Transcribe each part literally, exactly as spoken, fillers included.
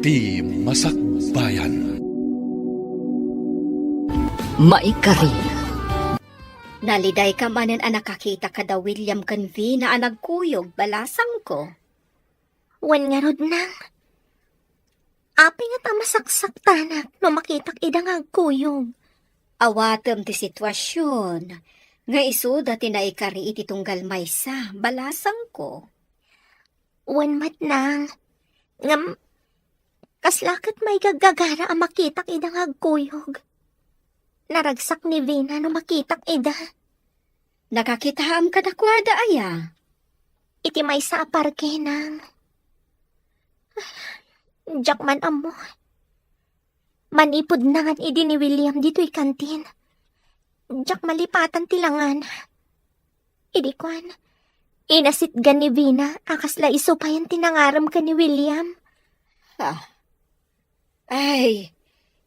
Ti Masakbayan. Maikari. Nalidayka manen a nakakitaka da William ken Vina a nagkuyog, balasangko. Wen ngarud, Nang. Apay ngata a masaksaktanak no makitak ida nga agkuyog? Awatem ti situasion nga isuda ti naikari iti tunggal maysa, balasangko. Wen met, Nang. Ngem, kasla ket maigaggagara a makitak ida nga agkuyog. Naragsak ni Vina no makitak ida. Nakakitaam kadakuada aya? Iti maysa a parke, Nang. Diak man ammo. Manipud nangan idi ni William ditoy kantin, diak malipatan ti langana. Idi kuan, inasitgan ni Vina a kasla isu payen ti nangarem ken ni William. Ah. Ay,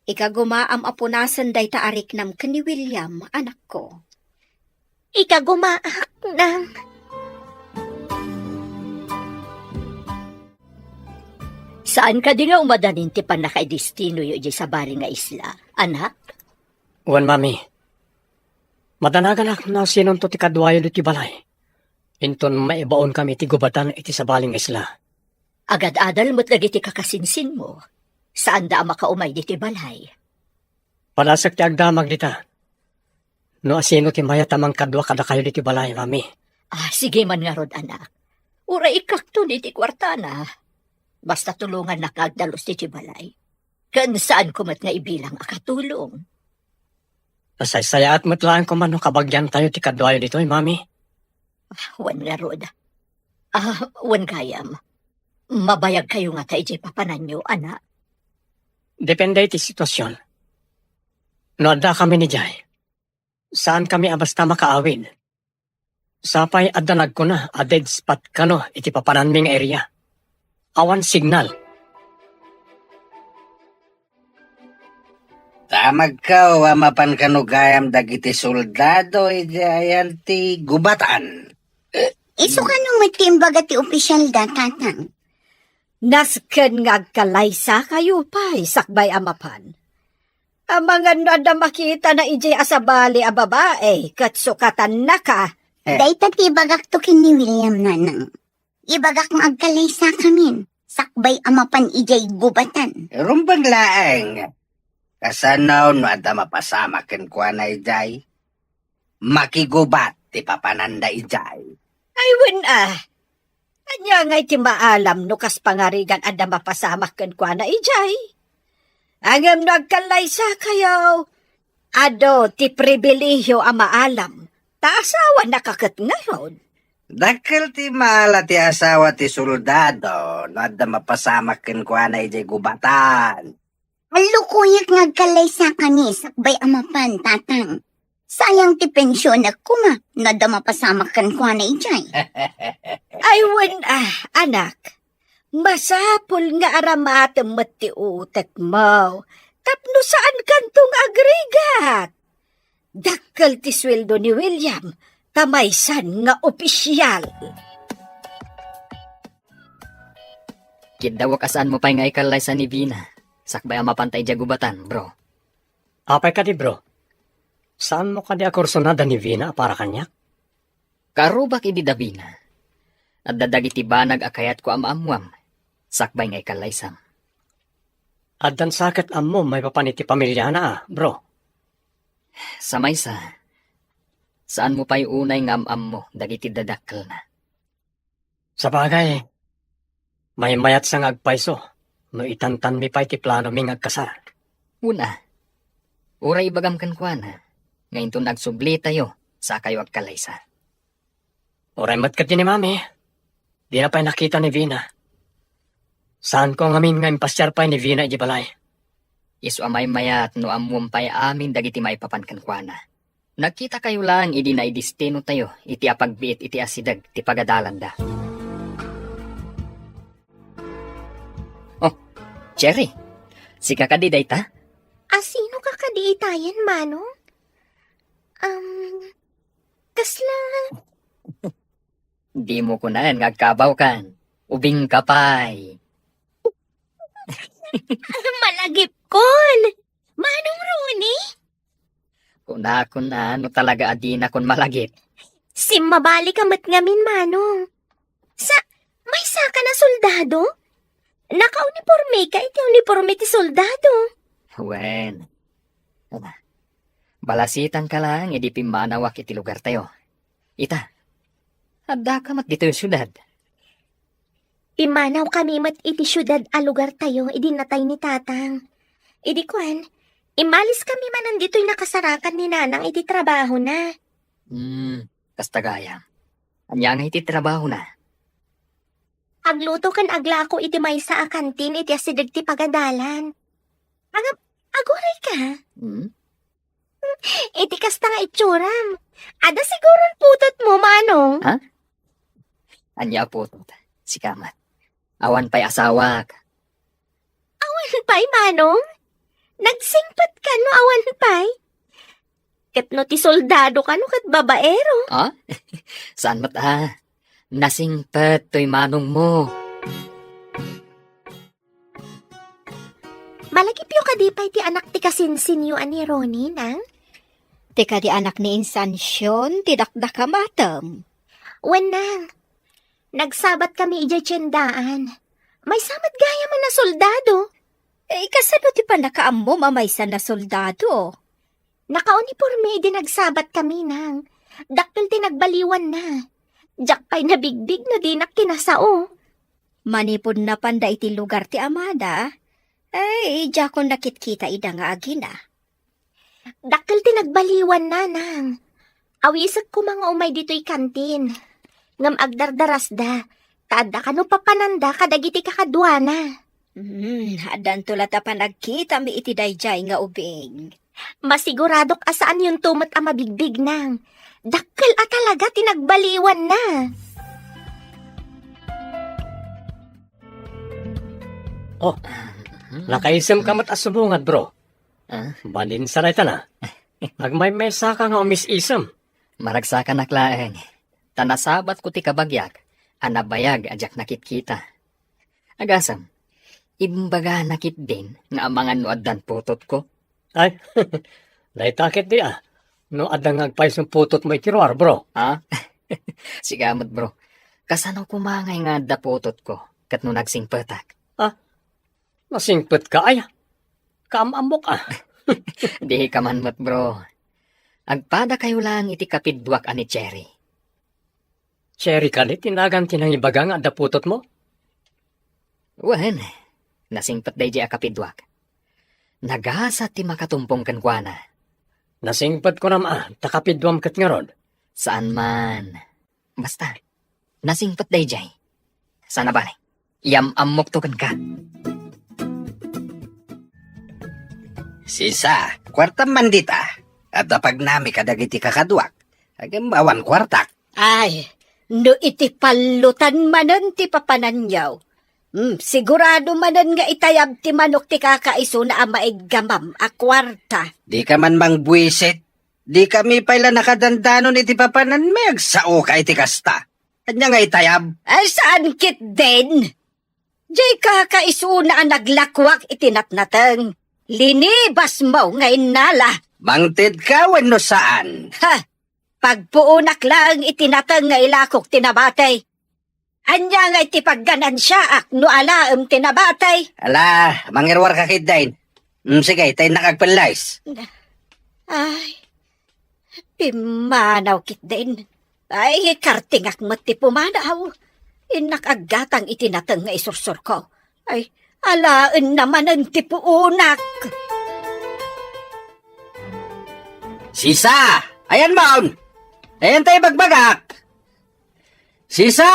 ikagumaam a punasen dayta a riknam ken ni William, anakko. Ikagumaak, Nang. Saan kadi nga umadanin ti pannakaidestinoyo idiay sabali nga isla, anak? Wen, Mami. Madanaganak no sinonto ti kaduayo ditoy balay. Inton maibaonkami iti gubatan iti sabali nga isla. Agad-adal met dagiti kakasinsinmo. Saanda a makaumay ditoy balay. Padasek ti agdamag dita. No asino ti mayat a mangkadua kadakayo ditoy balay, Mami. Ah, sige man ngarud, anak. Uray ikkakton iti kuartana. Basta tulongannak nga agdalus ditoy balay. Ken saanko met nga ibilang a katulong. Nasaysayaat met laeng koma no kabagiantayo ti kaduayo ditoy, Mami. Ah, wen ngarud. Ah, wen gayam. Mabayagkayo ngata idiay papananyo, anak? Depende iti situasion. No addakami idiay, saankami a basta makaawid. Sapay adda nagkuna a dead spot kano iti papananmi nga area. Awan signal. Damagko a mapan kano gayam dagiti soldado idiay ayan ti gubatan. Isu kano met ti imbaga ti opisyalda, Tatang? Nasken nga agkalaysakayo pay sakbay a mapan. Amangan no adda makitana idiay a sabali a babai ket sukatannaka. Eh. Dayta ti ibagakto ken ni William, Nanang. Ibagak nga agkalaysakamin sakbay a mapan idiay gubatan. Rumbeng laeng. Kasano no adda mapasamak kenkuana idiay? Makigubat ti papananda idiay. Ay, wen a. Ania ngay ti maalam no kas pangarigan adda mapasamak kenkuana idiay? Ngem no agkallaysakayo, adu ti pribilehio a maalam, ta asawanaka ket ngarud. Dakkel ti maala ti asawa ti soldado no adda mapasamak kenkuana idiay gubatan. Allukoyak nga agkallaysakami sakbay a mapan, Tatang. Sayang ti pensionek koma no adda mapasamak kenkuana idiay. Ay, wen a, anak. Masapul nga aramatem met ti utekmo tapno saankanto nga agrigat. Dakkel ti sueldo ni William, ta maysan nga opisyal. Kiddawek a saanmo pay nga ikallaysa ni Vina, sakbay a mapanta idiay gubatan, bro. Apay kadi, bro? Saanmo kadi a kursunada ni Vina a para kaniak? Karubak idi da Vina, adda dagiti banag a kayatko a maammuam, sakbay nga ikallaysam. Addan sa ket ammom maipapan iti pamiliana, a, bro. Sa maysa, saanmo pay unay nga am-ammo dagiti dadakkelna. Sabagay, maymayatsa nga agpayso no itantanmi pay ti planomi nga agkasar. Una, uray ibagam kenkuana nga inton agsublitayo, sakayo agkalaysa. Uray met ket ni Mami, dina pay nakita ni Vina. Saanko ngamin nga impasiar pay ni Vina idiay balay. Isu a maymayat no ammom pay amin dagiti maipapan kenkuana. Nagkitakayo laeng idi naidestinotayo iti apagbiit iti asideg ti pagadalanda. Oh, Cherry, sika kadi dayta? Asino ka kadi itayen, Manong? Um, kasla Dimo kunaen nga agkabawkan. Ubingka pay. Malagipkon! Manong Ronnie? Kunakon a no talaga a dinakon malagip. Simmabali ka met ngamin, Manong. Sa, maysa ka na soldado? Nakauniporme ka iti uniporme ti soldado. Wen. Ala, balasitangka laeng idi pimmanawak iti lugartayo. Ita, addaka met ditoy siudad. Pimmanawkami met iti siudad a lugartayo idi natay ni Tatang. Idi kuan, immaliskami manen ditoy nakasarakan ni Nanang iti trabahona. Hmm, kasta gayam. Ania nga iti trabahona? Agluto ken aglako iti maysa a kantin iti asideg ti pagadalan. Agam-, aguray ka? Hmm? Iti kasta nga itsuram, adda siguron putotmo, Manong. Ha? Ania a putot? Sika met. Awan pay asawak. Awan pay, Manong? Nagsingpet ka no awan pay? Ket no ti soldado ka no ket babaero? Ha? Saan met a? Nasingpet toy manongmo. Malagipyo kadi pay ti anak ti kasinsinyo a ni Ronnie, Nang? Ti kadi anak ni Insancion ti dakdakam, atem. Wen, Nang. Nagsabat kami idiay tiendaan. Maysa met gayam a nasoldado. Eh, kasano ti pannakaammom a maysa nasoldado? Nakauniporme idi nagsabat kami, Nang. Dakkel ti nagbaliwanna. Diak pay nabigbig no dinak kinasao. Manipud napanda iti lugar ti amada, ay, diakon nakitkita ida nga agina. Dakkel ti nagbaliwanna, Nang. Awisek koma nga umay ditoy kantin. Ngem agdardarasda, ta adda kano papananda kadagiti kakaduana. Hmm, addanto la ta panagkitami iti daydiay nga ubing. Masiguradok a saanyonto met a mabigbig, Nang. Dakkel a talaga ti nagbaliwanna. Oh, nakaisemka met a subungad, bro. Ah? Balin saray ta na. Agmaymaysaka nga umis-isem. Maragsakanak laeng. Ta nasabatko ti kabagiak a nabayag a diak nakitkita. Agasem, imbagana ketdin nga amangan no addan putotko? Ay, dayta ketdi a. No adda nga agpayso putotmo iti ruar, bro. Ha? Sika met, bro. Kasano koma ngay nga adda putotko ket no nagsingpetak? Ah, nasingpetka aya? Kaam-ammok a. Dika man met, bro. Agpadakayo laeng iti kapidduak a ni Cherry. Cherry kadi ti nagan ti nangibaga nga adda putotmo? Wen, nasingpet daydiay a kapidduak. Nagasat ti makatumpong kenkuana. Nasingpet kunam a, ta kapidduam ket ngarud. Saan man. Basta, nasingpet daydiay. Sana bale, iyam-ammokto kenka. Sisa, kuartam man dita. Adda pagnami kadagiti kakaduak. Agem awan kuartak. Ay, no iti pallutan manen ti papananyo, hmm, sigurado manen nga itayab ti manok ti kakaisuna a maiggamam a kuarta. Dika man mangbuisit. Dikami pay la nakadandanon iti papananmi, agsaoka iti kasta. Ania nga itayab? Ay, saan ketdin? Diay kakaisuna a naglakuak iti natnateng. Linibasmo nga innala. Mangtedka wenno saan? Ha! Pagpuonak laeng iti nateng nga ilakok ti nabati. Ania nga iti pagganansiaak no alaem ti nabati? Ala, mangiruarka ketdin. Mm, sige, ta innak agpellayes. Ay, pimmanaw ketdin. Ay, kartingak met ti pumanaw. Innak aggatang iti nateng nga isursurko. Ay, alaenna manen ti puonak. Sisa! Ayanmon! Ayan ta ibagbagak! Sisa!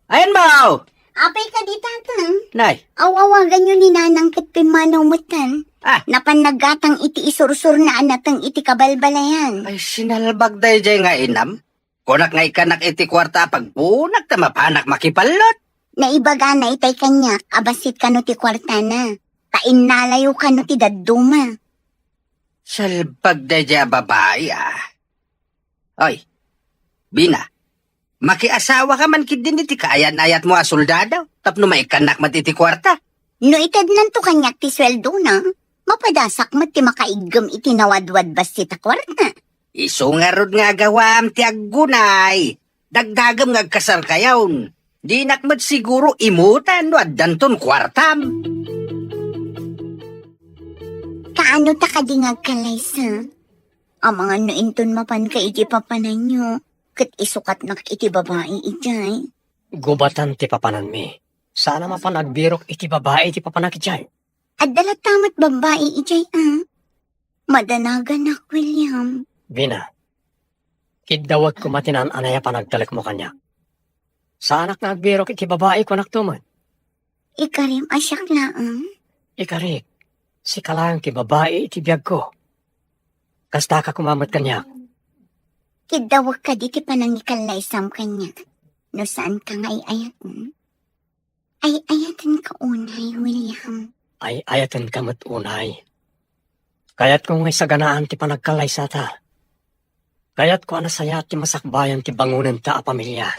Ayanmo! Apay kadi, Tatang? Nay. Aw-awaganyo ni Nanang ket pimmanaw metten. Ah. Napan naggatang iti isursurna a nateng iti kabalbalayan. Ay, sinalbag daydiay nga inam. Kunak nga ikkanak iti kuarta a pagpuonak ta mapanak makipallot. Naibagana itay kaniak a bassit kano ti kuartana. Ta innalayo kano ti dadduma. Salbag daydiay a babai, ah. Oy, Bina, makiasawaka man ketdin iti kaayan-ayatmo a soldado tapno maikkannak met iti kuarta. No itednanto kaniak ti sueldona, mapadasak met ti makaiggem iti nawadwad bassit a kuarta. Isu ngarud nga agawam ti aggunay. Dagdagem nga agkasarkayon. Dinak met siguro imutan no addanton kuartam. Kaano ta kadi nga agkallaysa? Amangan no inton mapanka iti papananyo, ket isukatnak iti babai idiay. Gubatan ti papananmi. Saan a mapan agbirok iti babai iti papanak idiay. Adda latta met babai idiay, a? Madanaganak, William. Vina, kiddawek koma ti naan-anay a panagtalekmo kaniak. Saanak nga agbirok iti babai, kunak to met. Ikarim a siak laeng? Ikarik, sika laeng ti babai iti biagko. Kastaka koma met kaniak. Kiddawek kadi ti panangikallaysam kaniak, no saanka nga ay-ayaten? Ay-ayatenka unay, William. Ay-ayatenka met unay. Kayatko nga isaganaan ti panagkallaysata. Kayatko a nasayaat ti masakbayan ti bangonenta a pamilia.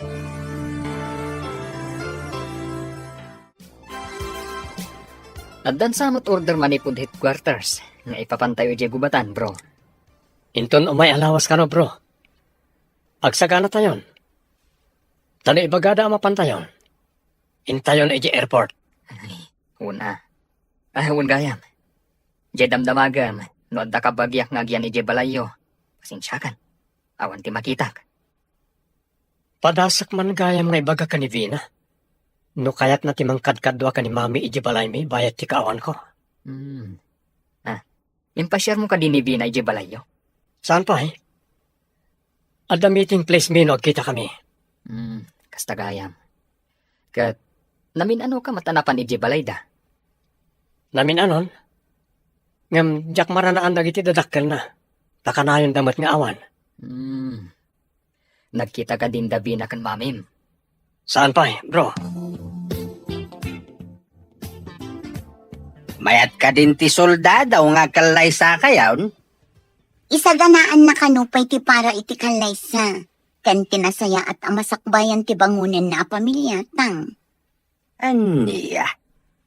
Addan sa met order manipud headquarters nga ipapantayo idiay gubatan, bro. Inton umay a lawas kano, bro. Agsaganatayon. Ta no ibagada a mapantayon, intayon idiay airport. Ay, una. Ah, wen gayam. Diay damdamagem, no adda kabagiak nga agyan idiay balayyo, pasensiakan. Awan ti makitak. Padasek man gayam nga ibaga ken ni Vina. No kayatna ti mangkadkadua ken ni Mami idiay balaymi, bayat ti kaawanko. Hmm. Ah, impasiarmo kadi ni Vina idiay balayyo? Saan pay? Adda meeting place mi no agkitakami. Hmm, kasta gayam. Ket namin-anoka met a napan idiay balayda? Namin-anon. Ngem diak maranaan dagiti dadakkelna. Ta kanayonda met nga awan. Hmm. Nagkita kadin da Vina ken Mamim? Saan pay, bro? Mayat kadin ti soldado nga agkallaysakayon? Isaganaanna kano pay ti para iti kallaysa, ken ti nasayaat a masakbayan ti bangonenna a pamilia, tang. Ania?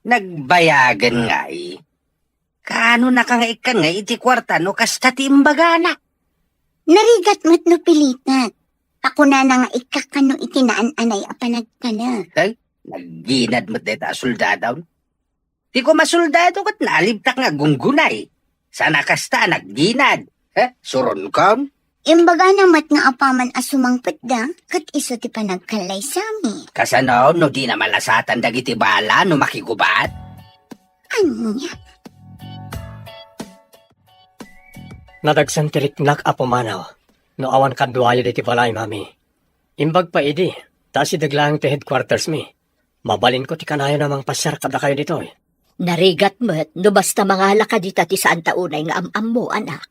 Nagbayagen ngay? Kaanonaka nga ikkan ngay iti kuarta no kasta ti imbagana? Narigat met no pilitek. Ta kunana nga ikkak kano iti naan-anay a panagtalek. Ay, nagginad met dayta a soldado. Ti koma soldado ket naalibtak nga aggunggunay. Saan a kasta a nagginad. Eh, suronkam? Imbagana met nga apaman a sumangpetda, ket isu ti panagkallaysami. Kasano no dina malasatan dagiti bala no makigubat? Ania? Nadagsen ti riknak a pumanaw no awan kaduayo diti balay, Mami. Imbag pay idi, ta asideg laeng ti headquarters mi. Mabalinko ti kanayon a mangpasiar kadakayo ditoy. Narigat met no basta mangala ka dita ti saanta unay nga am-ammo, anak.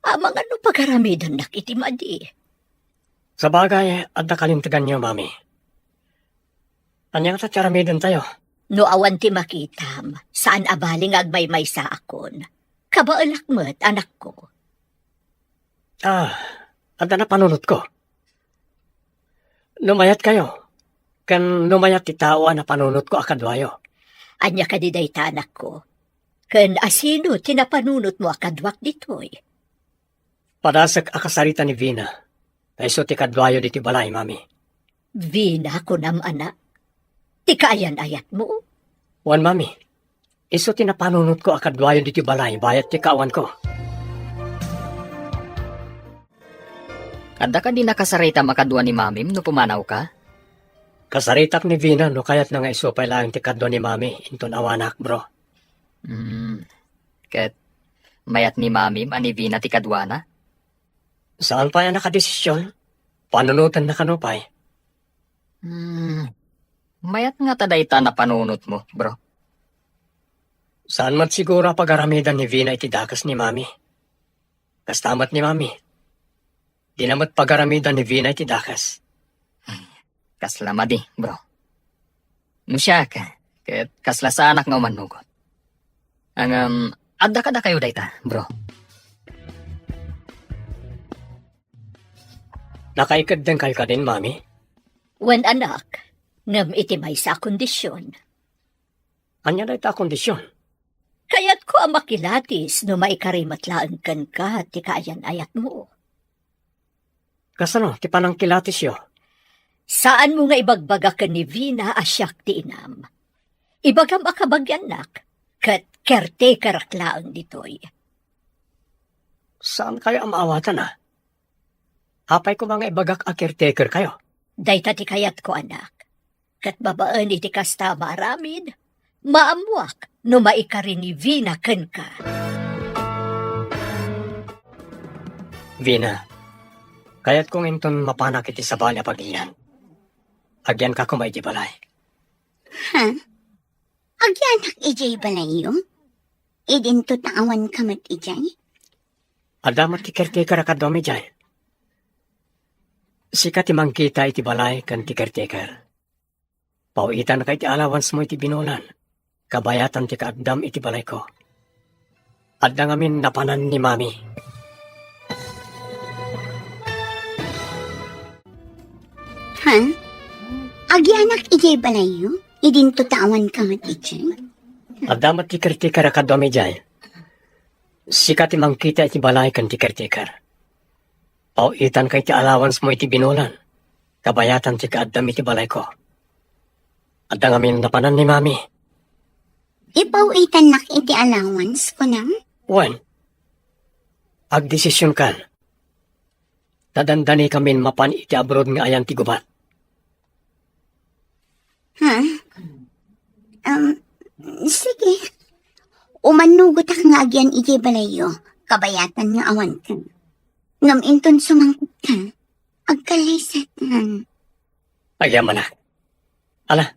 Amangan no pagaramidannak iti madi. Sabagay, adda kalinteganyo, Mami. Ania ngata ti aramidentayo? No awan ti makitam, saan a bali nga agmaymaysaakon. Kabaelak met, anakko. Ah, adda napanunotko. No mayatkayo, ken no mayat ti tao a napanunotko a kaduayo. Ania kadi dayta, anakko? Ken asino ti napanunotmo a kaduak ditoy? Padasek a kasarita ni Vina. Ta isu ti kaduayo diti balay, Mami. Vina, kunam, anak? Ti kaayan-ayatmo? Wen, Mami. Isu ti napanunotko a kaduayo diti balay bayat ti kaawanko. Adda kadi nakasaritam a kadua ni Mamim no pumanawka? Kasaritak ni Vina no kayatna nga isu pay laeng ti kadua ni Mami inton awanak, bro. Hmm. Ket mayat ni Mamim a ni Vina ti kaduana? Saan pay a nakadesisyon? Panunotenna kano pay. Hmm. Mayat ngata dayta napanunotmo, bro? Saan met siguro a pagaramidan ni Vina iti dakes ni Mami. Kasta met ni Mami. Dina met pagaramidan ni Vina iti dakes. Kasla madi, bro. No siak, ket kasla saanak nga umannugot. Ngem, adda kadakayo dayta, bro. Nakaikeddengkayo kadin, Mami? Wen, anak, ngem iti maysa a kondisyon. Ania dayta a kondisyon? Kayatko a makilatis no maikari met laeng kenka ti kaayan-ayatmo. Kasano ti panangkilatisyo? Saanmo nga ibagbaga ken ni Vina a siak ti inam. Ibagam a kabagiannak, ket caretakerak laeng ditoy. Saankayo a maawatan, a? Apay koma nga ibagak a caretakerkayo? Dayta ti kayatko, anak. Ket babaen iti kasta a maaramid, maammoak no maikari ni Vina kenka. Vina, kayatko nga inton mapanak iti sabali a pagilian, agianka koma idiay balay. Ha? Agianak idiay balayyo? Idinto ta awanka met idiay? Adda met ti caretaker a kaduam idiay. Sika ti mangkita iti balay ken ti caretaker. Paw-itanka iti allowance mo iti binulan, kabayatan ti kaaddam iti balayko. Adda ngamin napanan ni Mami. Ha? Agianak idiay balayyo? Idinto ta awanka met idiay? Adda met ti caretaker a kaduam idiay. Sika ti mangkita iti balay ken ti caretaker. Paw-itanka iti allowance mo iti binulan, kabayatan ti kaaddam iti balayko. Adda ngamin napanan ni Mami. Ipaw-itannak iti allowance, kunam? Wen, agdesisyonkan. Ta dandanikamin mapan iti abroad nga ayan ti gubat. Ha? Um, sige. Umannugotak nga agian idiay balayyo. Kabayatan nga awanka. Ngem inton sumangpetka, agkallaysaten. Agyamanak. Ala,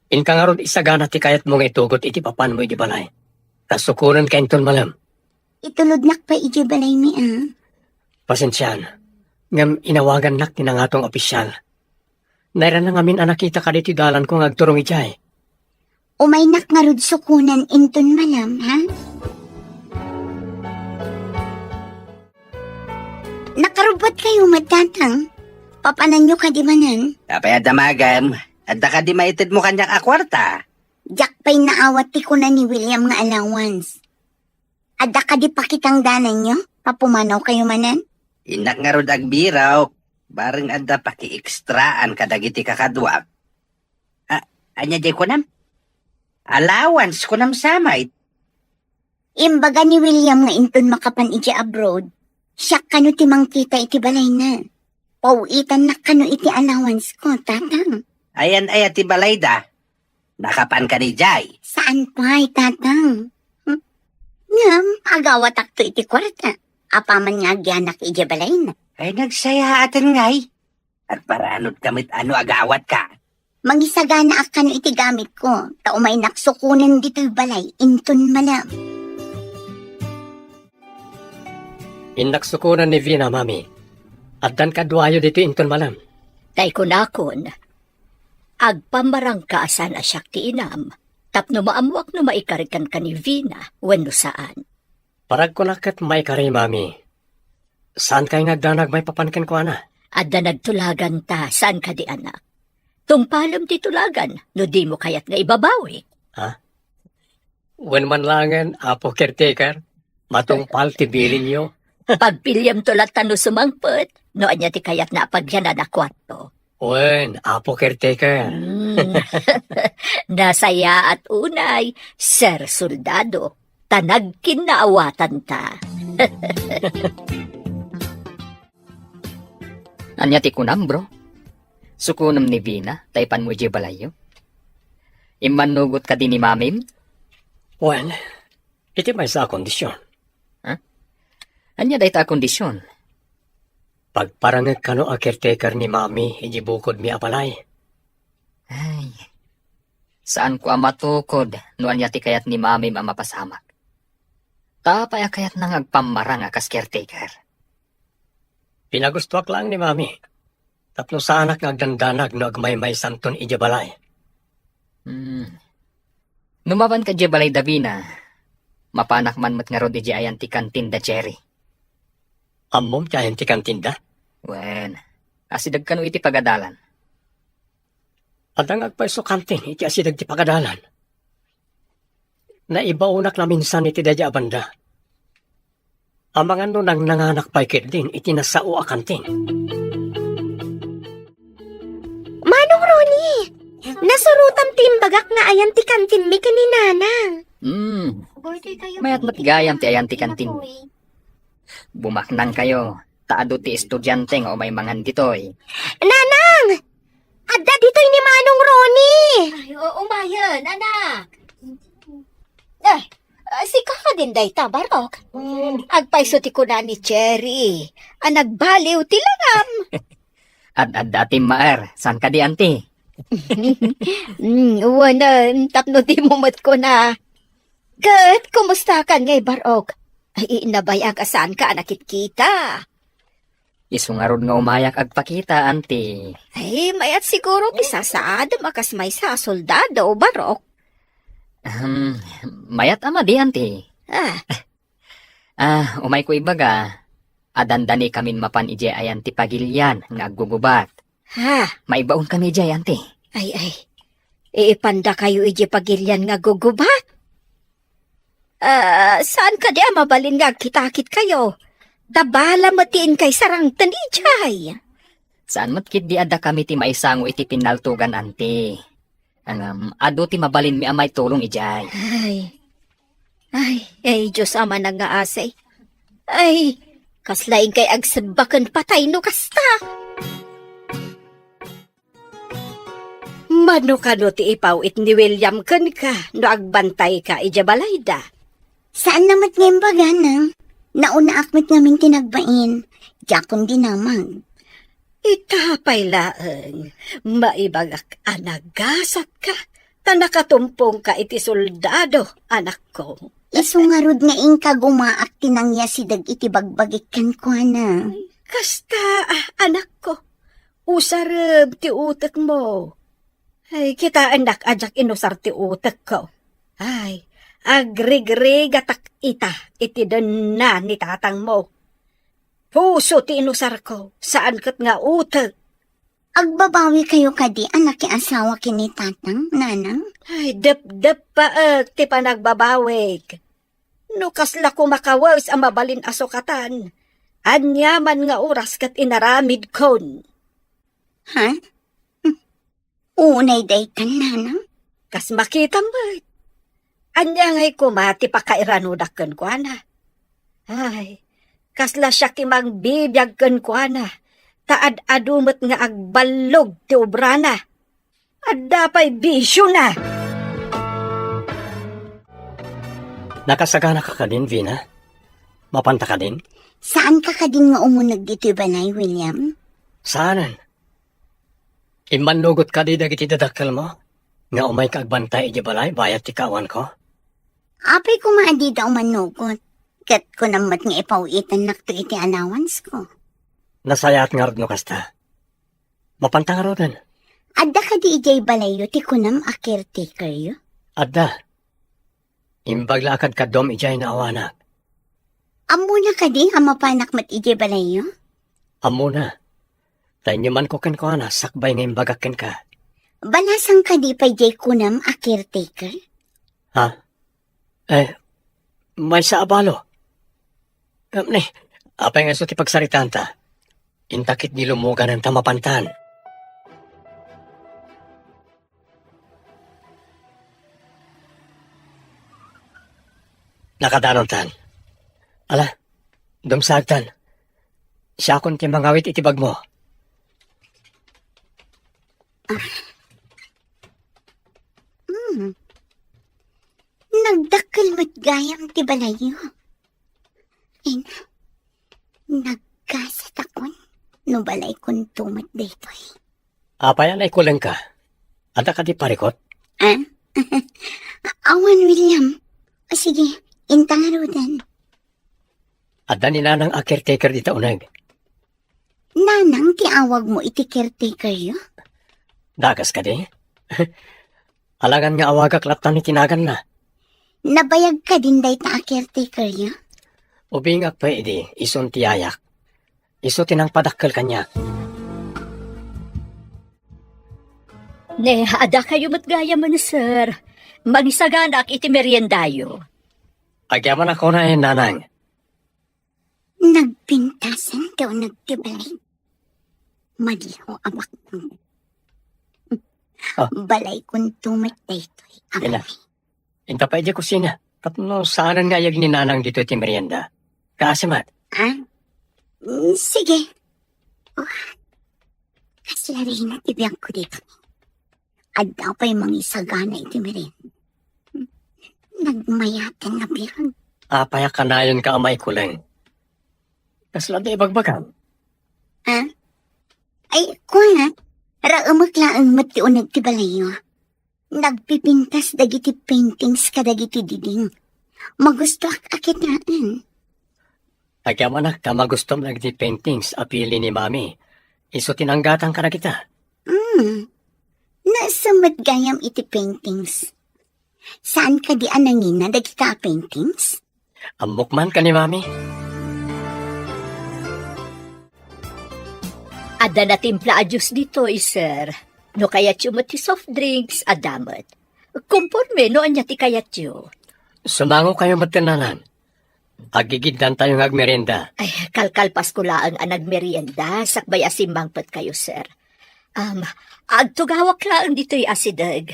inka ngarud isagana ti kayatmo nga itugot iti papanmo idiay balay. Ta sukonenka inton malem. Itulodnak pay idiay balaymi, a. Pasensiaan, ngem inawagannak ti nangato nga opisyal. Nairana ngamin a nakitaka ditoy dalanko nga agturong idiay. Umaynak ngarud sukonen inton malem, ha? Nakarubbuatkayo met, Tatang. Papananyo kadi manen? Apay a damagem? Adda kadi maitedmo kaniak a kuarta? Diak pay naawat ti kuna ni William nga allowance. Adda kadi pakitangdananyo? Papumanawkayo manen? Innak ngarud agbirok. Bareng adda pakiekstraan kadagiti kakaduak. A, ania diay kunam? Allowance kunam sa met? Imbaga ni William nga inton makapan idiay abroad, siak kano ti mangkita iti balayna. Paw-itannak kano iti allowance ko, Tatang. Ayan aya ti balayda? Nakapan kadi idiay? Saan pay, Tatang. Hmm? Ngem, agawatakto iti kuarta. Apaman nga agianak idiay balayna. Ay, nagsayaaten ngay. Agparanudka met a no agawatka. Mangisaganaak kano iti gamitko, ta umaynak sukonen ditoy balay inton malem. Innak sukonen ni Vina, Mami. Addan kaduayo ditoy inton malem. Tay kunakon, agpammarangka a saan a siak ti inam, tapno maammoak no maikarikan ka ni Vina wenno saan. Paragkuna ket maikari, Mami. Saankay nga agdanag maipapan kenkuana? Adda nagtulagan ta, saan kadi, anak? Tungpalem ti tulagan no dimo kayat nga ibabawi. Ha? Wen man laengen, Apo Caretaker, matungpal ti bilinyo. Pagpiliamto latta no sumangpet, no ania ti kayatna a pagyanan a kuarto. Wen, Apo Caretaker. Hmm. Nasayaat unay, Sir Soldado, ta nagkinnaawatanta. Ania ti kunam, bro? Sukonem ni Vina, ta ipanmo idiay balayyo? Immannugot kadi ni Mamim? Wen, iti maysa a kondisyon. Ha? Ania dayta a kondisyon? Pagparangek kano a caretaker ni Mami idiay bukodmi a balay. Ay, saanko a matukod no ania ti kayat ni Mamim a mapasamak. Ta apay a kayatna nga agpammarang a kas caretaker? Pinagustoak laeng ni Mami, tapno saanak nga agdandanag no agmaymaysanton idiay balay. Hmm. No mapanka idiay balay da Vina, mapanak man met ngarud idiay ayan ti kantin da Jerry. Ammom ti ayan ti kantin da? Wen, asideg kano iti pagadalan. Adda nga agpayso kantin iti asideg ti pagadalan. Naibaonak naminsan iti daydiay a banda. Amangan no nangnanganak pay ketdin iti nasao a kantin. Manong Ronnie, nasurotam ti imbagak nga ayan ti kantinmi ken ni Nanang. Hmm, mayat met gayam ti ayan ti kantinmi. Bumaknangkayo, ta adu ti estudiante nga umay mangan ditoy. Nanang! Adda ditoy ni Manong Ronnie! Ay, o-, umayen, anak. Eh, ah, sika kadin dayta, Barok? Agpayso ti kuna ni Cherry a nagbaliw ti langam. Ad-adda ti maer, saan kadi, anti? Mm, wen, eh, tapno dimo met kuna. Ket kumustakan ngay, Barok? Ay, nabayag a saanka a nakitkita. Isu ngarud nga umayak agpakita, anti. Ay, mayat siguro ti sasaadem a kas maysa a soldado, Barok. Ahem, mayat a madi, anti. Ah. Ah, umayko ibaga, a dandanikamin mapan idiay ayan ti pagilian nga aggugubat. Ha? Maibaonkami idiay, anti. Ay, ay. Ipandakayo idiay pagilian nga aggugubat? Ah, saan kadi a mabalin nga agkitakitkayo? Ta bala met ti inkay sarangten idiay. Saan met ketdi a dakami ti maisango iti pinaltogan, anti. Ngem, adu ti mabalinmi a maitulong idiay. Ay. Ay, ay, Dios a manangngaasi. Ay, kasla inkay agsebba ken patay no kasta. Mano kano ti ipaw-it ni William kenka no agbantayka idiay balayda? Saanna met nga imbaga, Nang. Naunaak met ngamin ti nagbain. Diakon dinamag. Ita pay laeng, maibagak a nagasatka, ta nakatumpongka iti soldado, anakko. Isu ngarud nga inka gumaak ti nangyasideg iti bagbagik kenkuana. Kasta, ah, anakko, usarem ti utekmo. Ay, kitaennak a diak inusar ti utekko. Ay, agrigrigatak ita iti denna ni tatangmo. Puso ti inusarko, saan ket nga utek. Agbabawikayo kadi a nakiasawa ken ni tatang, nanang? Ay, depdeppaek ti panagbabawik. No kasla koma kawes a mabalin a sukatan, aniaman nga oras ket inaramidkon. Ha? Hm. Unay daytan, nanang? Kas makitam met. Ania ngay koma ti pakairanudak kenkuana? Ay, kasla siak ti mangbibiag kenkuana, ta ad-adu met nga agballog ti obrana. Adda pay bisiona. Nakasaganaka kadin, Vina? Mapanta kadin? Saanka kadin nga umuneg ditoy balay, William? Saanen. Immannugot kadi dagiti dadakkelmo nga umayka agbantay idiay balay bayat ti kaawanko? Apay koma a dida umannukot? Ket kunam met nga ipaw-itennakto iti allowance-ko. Nasayaat ngarud no kasta. Mapanta ngaruden. Adda kadi idiay balayyo ti kunam a caretakeryo? Adda. Imbag la a kadkaduam idiay naawanak. Ammona kadi a mapanak met idiay balayyo? Ammona. Ta inyamanko kenkuana sakbay nga imbagak kenka. Balasang kadi pay diay kunam a caretaker? Ha? Eh, maysa a balo. Em, ni, apay nga isu ti pagsaritaanta? Inta ketdi lummuganan ta mapantan. Nakadanontan. Ala, dumsagtan. Siakon ti mangawit iti bagmo. Ah. Hmm. Nagdakkel met gayam ti balayyo. Ina, naggasatakon no balaykonto met daytoy. Apay a naikulengka? Adda kadi parikut? Ah? Awan, William. O sige, inta ngaruden. Adda ni Nanang a caretaker dita uneg. Nanang ti awagmo iti caretakeryo? Dakes kadi? Alangan nga awagak latta iti naganna. Nabayag kadin dayta a caretakeryo? Ubingak pay idi, isun ti yayak. Isu ti nangpadakkel kaniak. Ne, adda kayo met gayam, sir. Mangisaganak iti meriendayo. Agyamanak unay, nanang. Nagpintasen ti uneg ti balay. Madlaw a baknang. Ah. Balaykonto met daytoy a Ina. Balay. Inta pay idiay kusina. Tapno saanen nga ayeg ni nanang ditoy ti merienda. Kaasi met. Ah? Mm, sige. Oh, kasla rina ti biagko ditoy. Adda pay mangisagana iti merienda. Nagmayaten a biag. Apay a kanayonka a maikuleng? Kasla adda ibagbagam? Ha? Ay, kuana, raemek laeng met ti uneg ti balayyo. Nagpipintas dagiti paintings kadagiti diding. Magustoak a kitaen. Agyamanak ta magustom dagiti paintings a pili ni Mami. Isu ti nanggatang kadagita. Hmm. Naisem met gayam iti paintings. Saan kadi a nangina dagita a paintings? Ammok man ken ni Mami. Adda natimpla a juice ditoy, sir. No kayatyo met ti soft drinks, adda met. Komporme no ania ti kayatyo. Sumangokayo met ken nanang. Agigiddantayo nga agmerienda. Ay, kalkalpasko laeng a nagmerienda, sakbay a simmangpetkayo, sir. Um, agtugawak laeng ditoy asideg.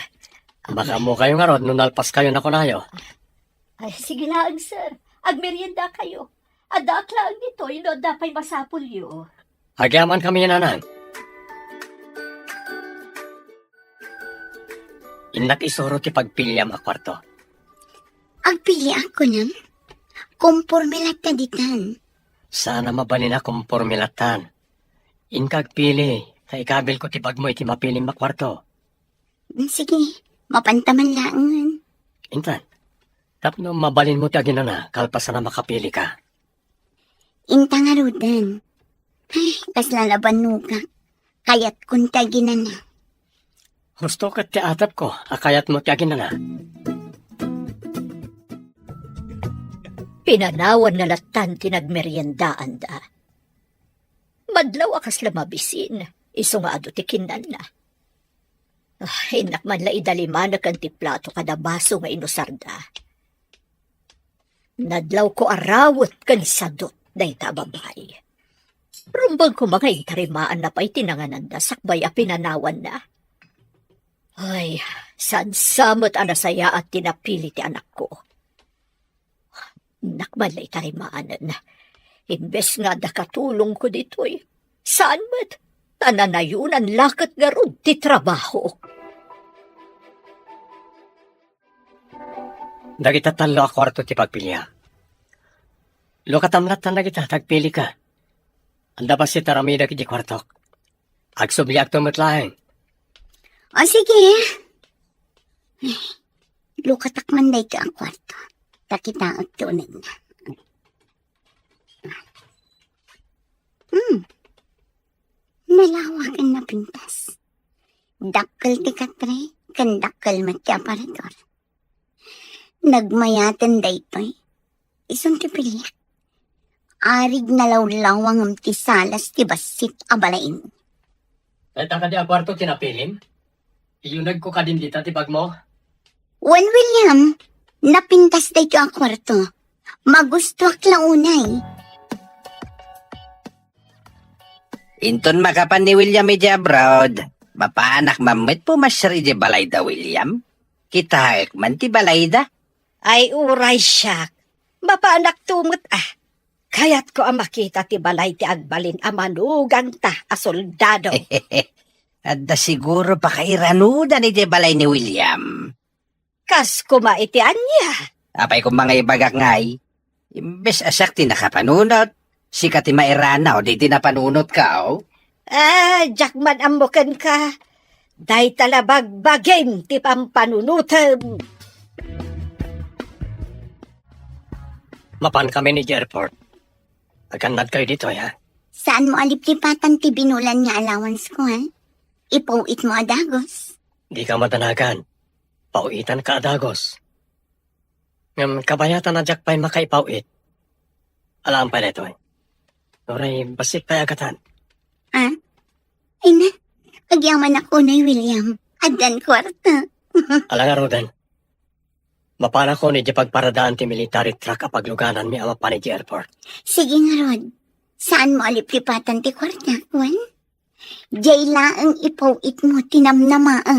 Makaammokayo ngarud no nalpaskayo a kunayo. Ay, sige laeng, sir. Agmeriendakayo. Addaak laeng ditoy no adda pay masapulyo. Agyamankami, nanang. Innak isuro ti pagpiliam a kuarto. Agpiliak kunam? Komporme latta ditan. Saan a mabalin a komporme lattan. Inka agpili, ta ikabilko ti bagmo iti mapilim a kuarto. Sige, mapanta man laengen. Intan, tapno mabalinmo ti aginana, kalpasan a makapilika. Inta ngaruden. Ay, kasla nabannogak. Kayatkon ti aginana. Husto ket ti atepko a kayatmo ti aginana. Pinanawanna lattan ti nagmeriendaanda. Madlaw a kasla mabisin, isu nga adu ti kinnanna. Ah, innak man la idalimanek ti plato kada baso nga inusarda. Nadlawko a rawet ken sadut dayta a babai. Rumbengko nga intarimaanna pay ti nangananda sakbay a pinanawanna. Ay, saan sa met a nasayaat ti napili ti anakko. Innak man la itarimaanen. Imbes nga adda katulongko ditoy, saan met, ta nanayonan la ket ngarud ti trabahok. Dagita tallo a kuarto ti pagpilia. Lukatam lattan dagita, ta agpilika. Adda bassit a aramidek idiay kuartok. Agsubliakto met laeng. O, sige. Lukatak man daytoy a kuarto. Ta kitaek ti unegna. Hmm. Nalawa ken napintas. Dakkel ti katre, ken dakkel met ti aparador. Nagmayaten daytoy. Isun ti piliak. Arig nalawlawa ngem ti salas ti bassit a balaim. Dayta kadi a kuarto ti napilim? Iyunegko kadin dita ti bagmo? Wen, William, napintas daytoy a kuarto. Magustoak la unay. Inton makapan ni William idiay abroad, mapanak man met pumasiar idiay balayda, William. Kitaek man ti balayda. Ay, uray siak. Mapanakto met, ah. Kayatko a makita ti balay ti agbalin a manugangta a soldado. Adda siguro pakairanudan idiay balay ni William. Kas koma iti ania? Apay koma nga ibagak ngay, imbes a siak ti nakapanunot, sika ti mairanaw daydi napanunotka, o? Ah, diak man ammo kenka. Dayta la bagbagim ti pampanunotem. Mapankamin idiay airport. Agannadkayo ditoy, ha? Saanmo a liplipatan ti binulan nga allowanceko, ha? Ipaw-itmo a dagus. Dika madanagan. Paw-itanka a dagus. Ngem kabayatan a diak pay makaipaw-it. Alaem pay daytoy. Uray bassit pay a gatan. Ah? Ay na, agyamanak unay, William. Addan kuarta. Ala ngaruden. Mapanakon idiay pagparadaan ti military truck a paglugananmi a mapan idiay airport. Sige ngarud, saanmo a liplipatan ti kuartak, wen? Diay laeng ipaw-itmo ti namnama, a.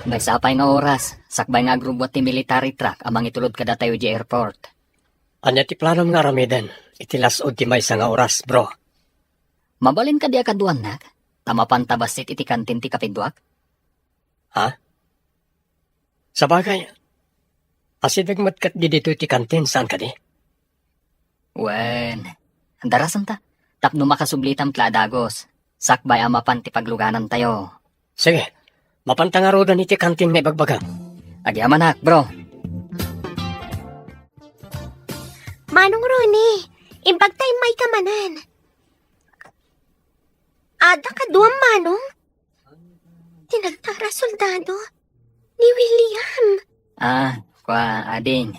Maysa pay nga oras, sakbay nga agrubbuat ti military truck a mangitulod kadatayo idiay airport. Ania ti planom nga aramiden iti las-ud ti maysa nga oras, bro? Mabalin kadi a kaduannak, ta mapanta bassit iti kantin ti kapiduak? Ha? Sabagay, asideg met ket ditoy ti kantin, saan kadi? Wen, darasenta, tapno makasublitam ti la a dagus, sakbay a mapan ti pagluganantayo. Sige, mapanta ngaruden iti kantin nga ibagbagam. Agyamanak, bro. Manong Ronnie, imbag ta immayka manen. Adda kaduam, Manong? Ti nagtara soldado, ni William. Ah, kua, ading.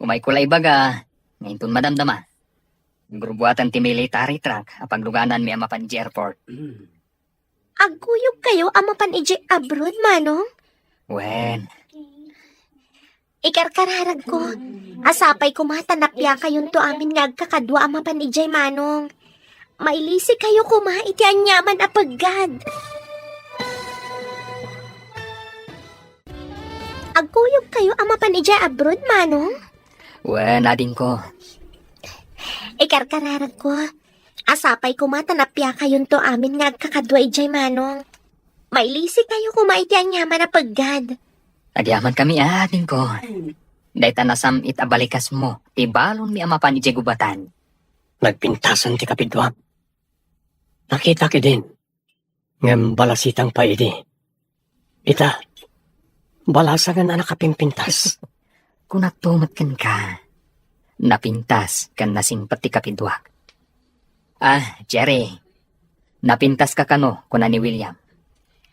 Umayko la ibaga, nga inton madamdama. Grubbuatan ti military truck a paglugananmi a mapan idiay airport. Agkuyogkayo a mapan idiay abroad, Manong? Wen. Ikarkararagko, a sapay koma ta napiakayonto amin nga agkakadua a mapan idiay, Manong. Mailisikayo koma iti aniaman a peggad. Agkuyogkayo a mapan idiay abroad, Manong? Wen, adingko. Ikarkararagko, a sapay koma ta napiakayonto amin nga agkakadua idiay, Manong. Mailisikayo koma iti aniaman a peggad. Agyamankami, adingko. Dayta nasam-it a balikasmo ti balonmi a mapan idiay gubatan. Nagpintasan ti kapiduam. Nakitak idin, ngem balasitang pay idi. Ita, balasangen a nakapimpintas. Kunakto met kenka, napintas ken nasingpet ti kapiduak. Ah, Jerry, napintaska kano, kuna ni William.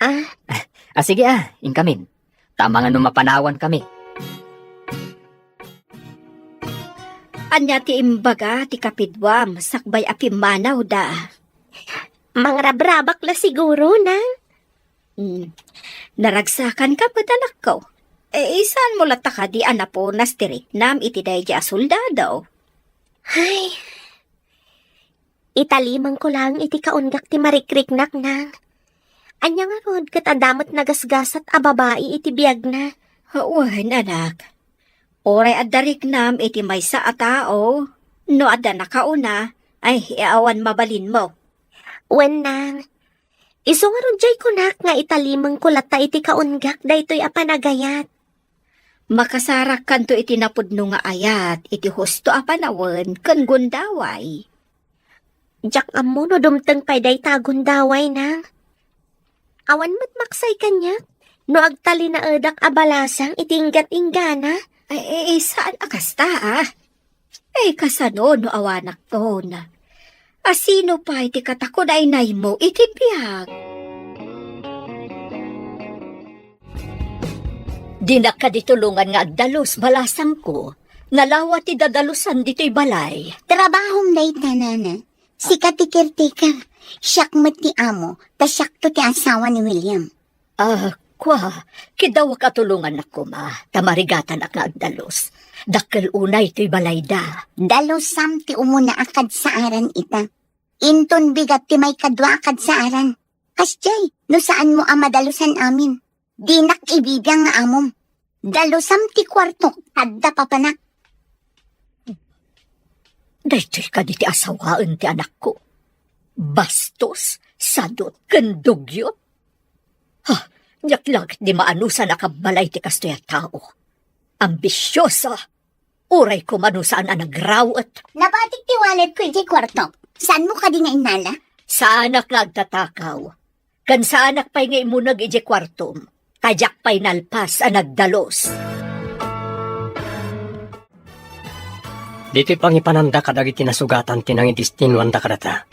Ah? Ah, ah, sige, ah, inkamin. Ta amangan no mapanawankami. Ania ti imbaga ti kapiduam sakbay a pimmanawda? Mangrabrabak la siguro, Nang. Hmm. Naragsakanka met, anakko. E, saanmo latta kadi a napunas ti riknam iti daydi a soldado? Ay, italimangko laeng iti kaunggak ti marikriknak, Nang. Ania ngarud ket adda met nagasgasat a babai iti biagna? Wen, anak. Uray adda riknam iti maysa a tao, no adda nakauna, ay, awan mabalinmo. Wen, Nang. Isu ngarud diay kunak nga italimengko latta iti kaunggak daytoy a panagayat. Makasarakkanto iti napudno nga ayat iti husto a panawen ken gundaway. Diak ammo no dumteng pay dayta a gundaway, Nang. Awan met maksay kaniak no agtalinaedak a balasang iti inggat-inggana. Ay, eh, eh, saan a kasta, ah? Eh, kasano no awanakton? A sino pay ti katakunaynaymo iti biag? Dinak kadi tulongan nga agdalus, balasangko. Nalawa ti dadalusan ditoy balay. Trabahom dayta, nana. Sika ti caretaker. Siak met ti amo, ta siakto ti asawa ni William. Ah, kua, kidawak a tulongannak koma, ta marigatanak nga agdalus. Dakkel unay toy balayda. Dalusam ti umuna a kadsaaran ita. Inton bigat ti maikadua a kadsaaran. Kasdiay, no saanmo a madalusan amin, dinak ibibiang nga amom. Dalusam ti kuartok, adda papanak. Daytoy kadi ti asawaen ti anakko? Bastos, sadut, ken dugyot? Ha, diak la ket di maanusan a kabbalay ti kastoy a tao. Ambisiosa, uray koma no saan a nagrawet. Nabatik ti walletko idiay kuartok. Saanmo kadi nga innala? Saanak nga agtatakaw. Ken saanak pay nga imuneg idiay kuartom, ta diak pay nalpas a nagdalus. Ditoy pangipananda kadagiti nasugatan ti nangidestinuanda kadata.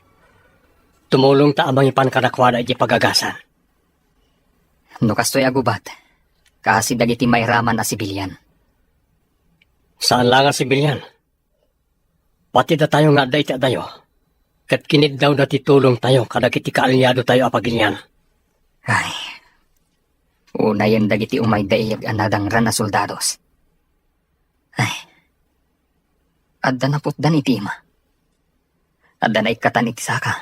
Tumulongta a mangipan kadakuada idiay pagagasan. No kastoy a gubat, kaasi dagiti mairaman a sibilian. Saan la nga sibilian. Pati datayo nga adda iti adayo, ket kiniddawda ti tulongtayo kadagiti kaaliadotayo a pagilian. Ay, unayen dagiti umayda iyag a nadangran a soldados. Ay, adda naputdan iti ima. Adda naikkatan iti saka.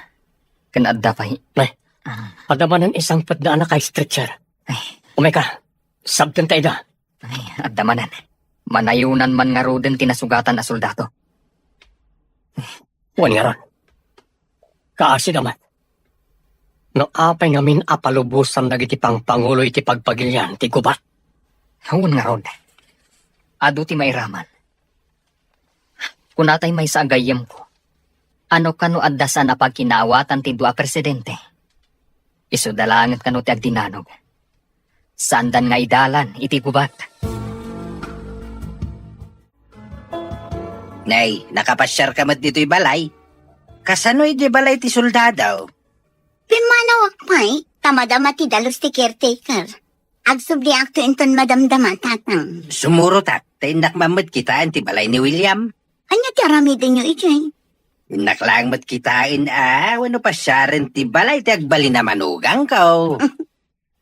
Ken adda pay. Ay, Ah, adda manen isangpetda a naka-stretcher. Ay. Umayka, sabdenta ida. Ay, adda manen. Manayonan man ngaruden ti nasugatan a soldado. Wen ngarud, kaasida met no apay ngamin a palubosan dagiti pangpangulo iti pagpagilian ti gubat. Wen ngarud, adu ti mairaman. Kunatay maysa a gayyemko, ano kano adda saan a pagkinaawatan ti dua a presidente? Isuda laengen kano ti agdinanog. Saandan nga idalan iti gubat. Nay, nakapasiarka met ditoy balay? Kasano iti balay ti soldado? Pimmanawak pay, ta madama ti dalus ti caretaker. Agsubliakto inton madamdama, Tatang. Sumurotak, ta innak man met kitaen ti balay ni William. Ania ti aramidenyo idiay? Innak laeng met kitaen a wenno pasiaren ti balay ti agbalin a manugangko.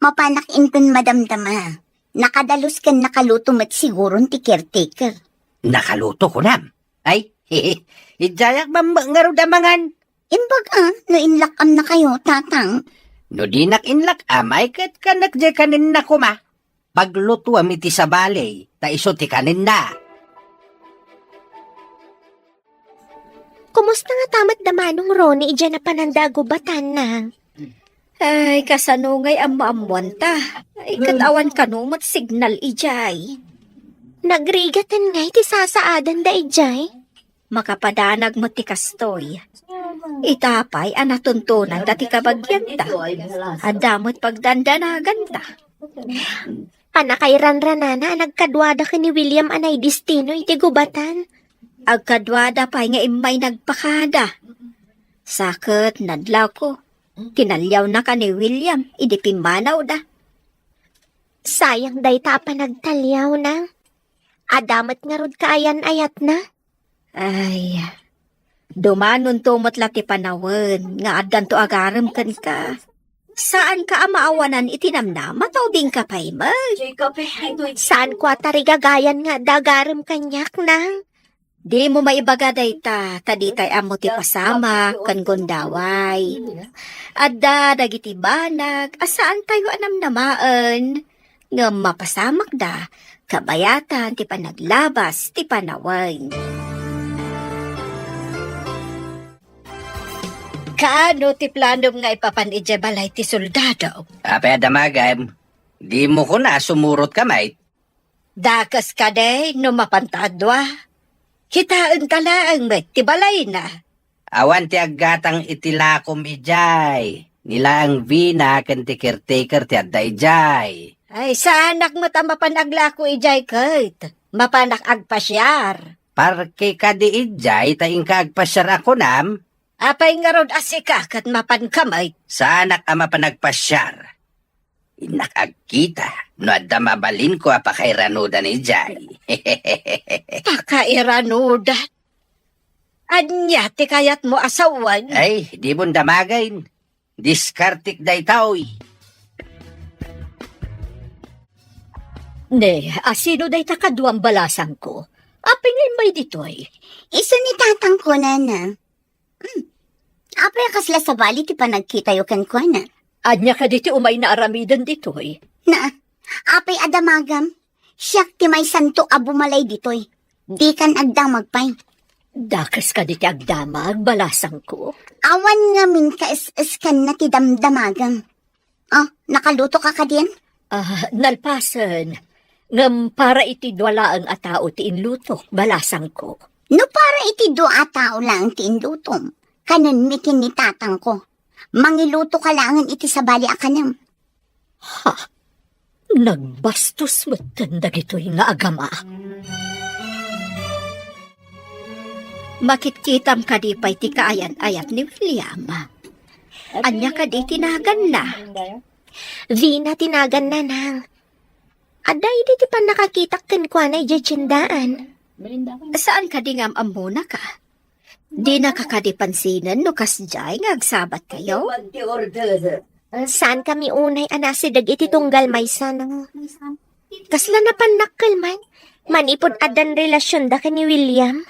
Mapanak inton madamdama. Nakadalus ken nakaluto met siguron ti caretaker. Nakaluto, kunam? Ay, idiayak man met ngarud a mangan. Imbag a, no inlak-amnakayo, Tatang. No dinak inlak-am, ay ket kanek diay kanenna koma. Paglutuam iti sabali, ta isu ti kanenna. Kumusta ngata met da Manong Ronnie idiay napananda a gubatan, Nang? Ay, kasano ngay ammoammoanta? Ay, ket awan kano met signal idiay. Nagrigaten ngay ti sasaadanda idiay? Makapadanag met ti kastoy. Ita pay a natuntonanda ti kabagianta. Adda met pagdandanaganta. Pannakairanranana a nagkaduada ken ni William a naidistino iti gubatan. Agkaduada pay nga immay nagpakada. Sa ket nadlawko, kinaliawnaka ni William idi pimmanawda. Sayang dayta a panagtaliawna. Adda met ngarud kaayan-ayatna. Ay, dumanonto met la ti panawen nga addanto agarem kenka. Saanka a maawanan iti namnama ta ubingka pay met. Saanko a tarigagayan nga adda agarem kaniak, Nang. Dimo maibaga dayta, ta ditay ammo ti pasamak ken gundaway. Adda dagiti banag a saantayo a namnamaen. Ngem mapasamakda, kabayatan ti panaglabas ti panawen. Kaano ti planom nga ipapan idiay balay ti soldado? Apay a damagem, dimo kuna sumurotka met? Dakes kadi no mapanta a dua? Kitaenta laeng met ti balayna. Awan ti aggatang iti lakom idiay. Ni laeng Vina ken ti caretaker ti adda idiay. Ay, saanak met a mapan aglako idiay ket. Mapanak agpasiar. Parke kadi idiay ta inka agpasiar a kunam? Apay ngarud a sika ket mapanka met? Saanak a mapan agpasiar. Innak agkita no adda mabalinko a pakairanudan idiay. Pakairanudan? Ania ti kayatmo a sawen? Ay, dimon damagen. Diskartek daytoy. Ne, asino dayta kaduam balasangko? Apay nga immay ditoy? Isu ni tatangko, nana. Hmm. Apay a kasla sabali ti panagkitayo kenkuana? Ania kadi ti umayna aramiden ditoy? Na, apay a damagam? Siak ti maysanto a bumalay ditoy. Dikan agdamag pay. Dakes kadi ti agdamag, balasangko? Awan ngamin kaes-eskanna ti damdamagam. Oh, nakaluto ka kadin? Ah, nalpasen. Ngem para iti dua laeng a tao ti inlutok, balasangko. No para iti dua a tao laeng ti inlutom, kanenmi ken ni tatangko. Mangiluto ka laengen iti sabali a kanem. Ha? Nagbastos metten dagitoy nga agama. Makitkitam kadi pay ti kaayan-ayat ni William? Ania kadi ti naganna? Vina ti naganna, nang. Adda idi ti pannakakitak kenkuana idiay tiendaan. Saan kadi nga am-ammonaka? Dinaka kadi pansinen no kasdiay nga agsabattayo? Saan kami unay a nasideg iti tunggal maysa, no? Kasla napannakkel man, manipud addan relasionda ken ni William?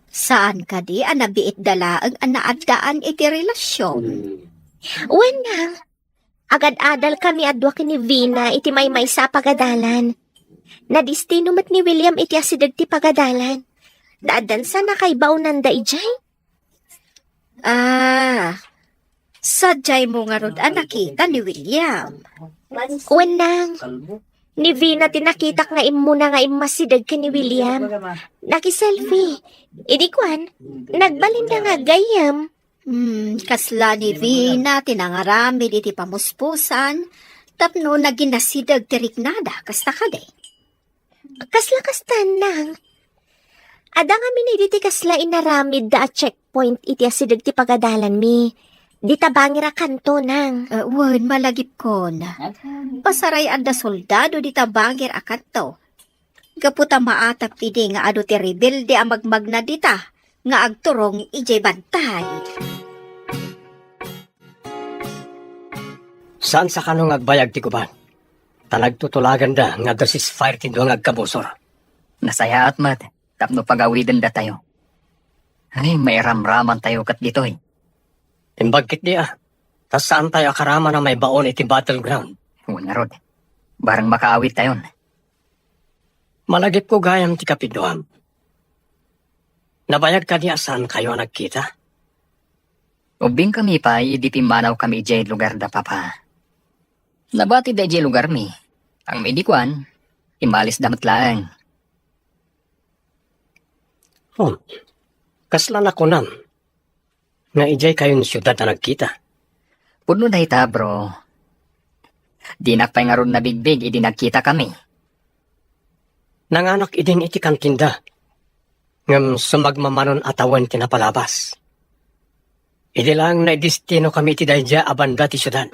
Saan kadi a nabiitda laeng a naaddaan iti relasion? Wen, nang, agad-adal kami a dua ken ni Vina iti maymaysa a pagadalan. Nadistino met ni William iti asideg ti pagadalan. Naaddan sa nakaibaonanda idiay? Ah, sadiaymo ngarud a nakita ni William? Wen, nang, ni Vina ti nakitak nga immuna nga immasideg ken ni William. Nakiselfie. Idi kuan, nagbalinda nga aggayyem. Hmm, kasla ni Vina ti nangaramid iti pamuspusan tapno naginasideg ti riknada, kasta kadi? Kasla kasta, nang. Adda ngamin idi ti kasla inaramidda a checkpoint iti asideg ti pagadalanmi. Dita bangir a kanto, nang. Ah, wen, malagipkon. Pasaray adda soldado dita bangir a kanto. Gapu ta maatap idi nga adu ti rebelde a magmagna dita nga agturong idiay bantay. Saan sa kano nga agbayag ti gubat? Ta nagtutulaganda nga adda ceasefire ti dua nga agkabusor. Nasayaat met tapno pagawidendatayo. Ay, mairamramantayo ket ditoy. Imbag ketdi a, ta saantayo a karaman a maibaon iti battleground. Wen ngarud, barang makaawidtayon. Malagipko gayam ti kapidoam. Nabayag kadi a saankayo a nagkita? Ubbingkami pay idi pimmanawkami idiay lugarda, Papa. Nabatida idiay lugarmi. Ngem idi kuan, immalisda met laeng. Hmm. Kasla nakunam nga idiay kayon siudad a nagkita? Pudno dayta, bro. Dinak pay ngarud nabigbig idi nagkitakami. Nanganak idin iti kantinda, ngem sumagmamanon a tawen ti napalabas. Idi laeng naidestinokami iti daydiay a banda ti siudad.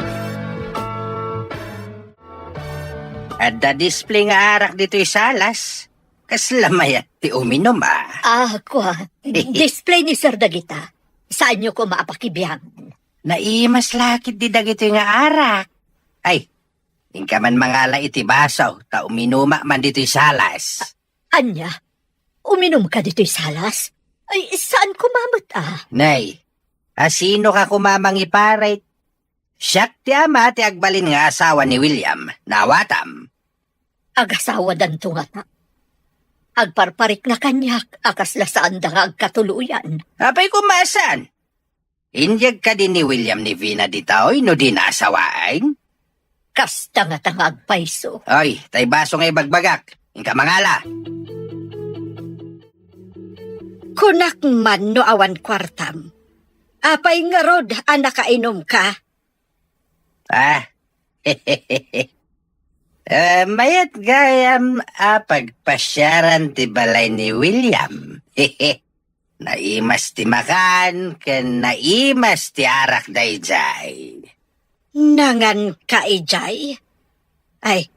Adda display nga arak ditoy salas. Kasla mayat ti uminum, a. Ah, kua. Display ni Sir dagita. Saanyo koma a pakibiangan? Naimas la ketdi dagitoy nga arak. Ay, inka man mangala iti baso, ta uminumak man ditoy salas. Ania? Uminumka ditoy salas? Ay, saan koma met, a? Nay, asinoka koma mangiparit? Siak ti ama ti agbalin nga asawa ni William, naawatam. Agasawadanto ngata. Agparparikna kaniak a kasla saanda nga agkatuloyan. Apay koma a saan? Inyeg kadi ni William ni Vina ditoy no dina asawaen? Kasta ngata nga agpayso. Oy, tay baso nga ibagbagak. Inka mangala. Kunak man no awan kuartam. Apay ngarud a nakainumka? Ah. Eh, mayat gayam a pagpasiaran ti balay ni William. Naimas ti makan ken naimas ti arak daydiay. Nanganka idiay? Ay,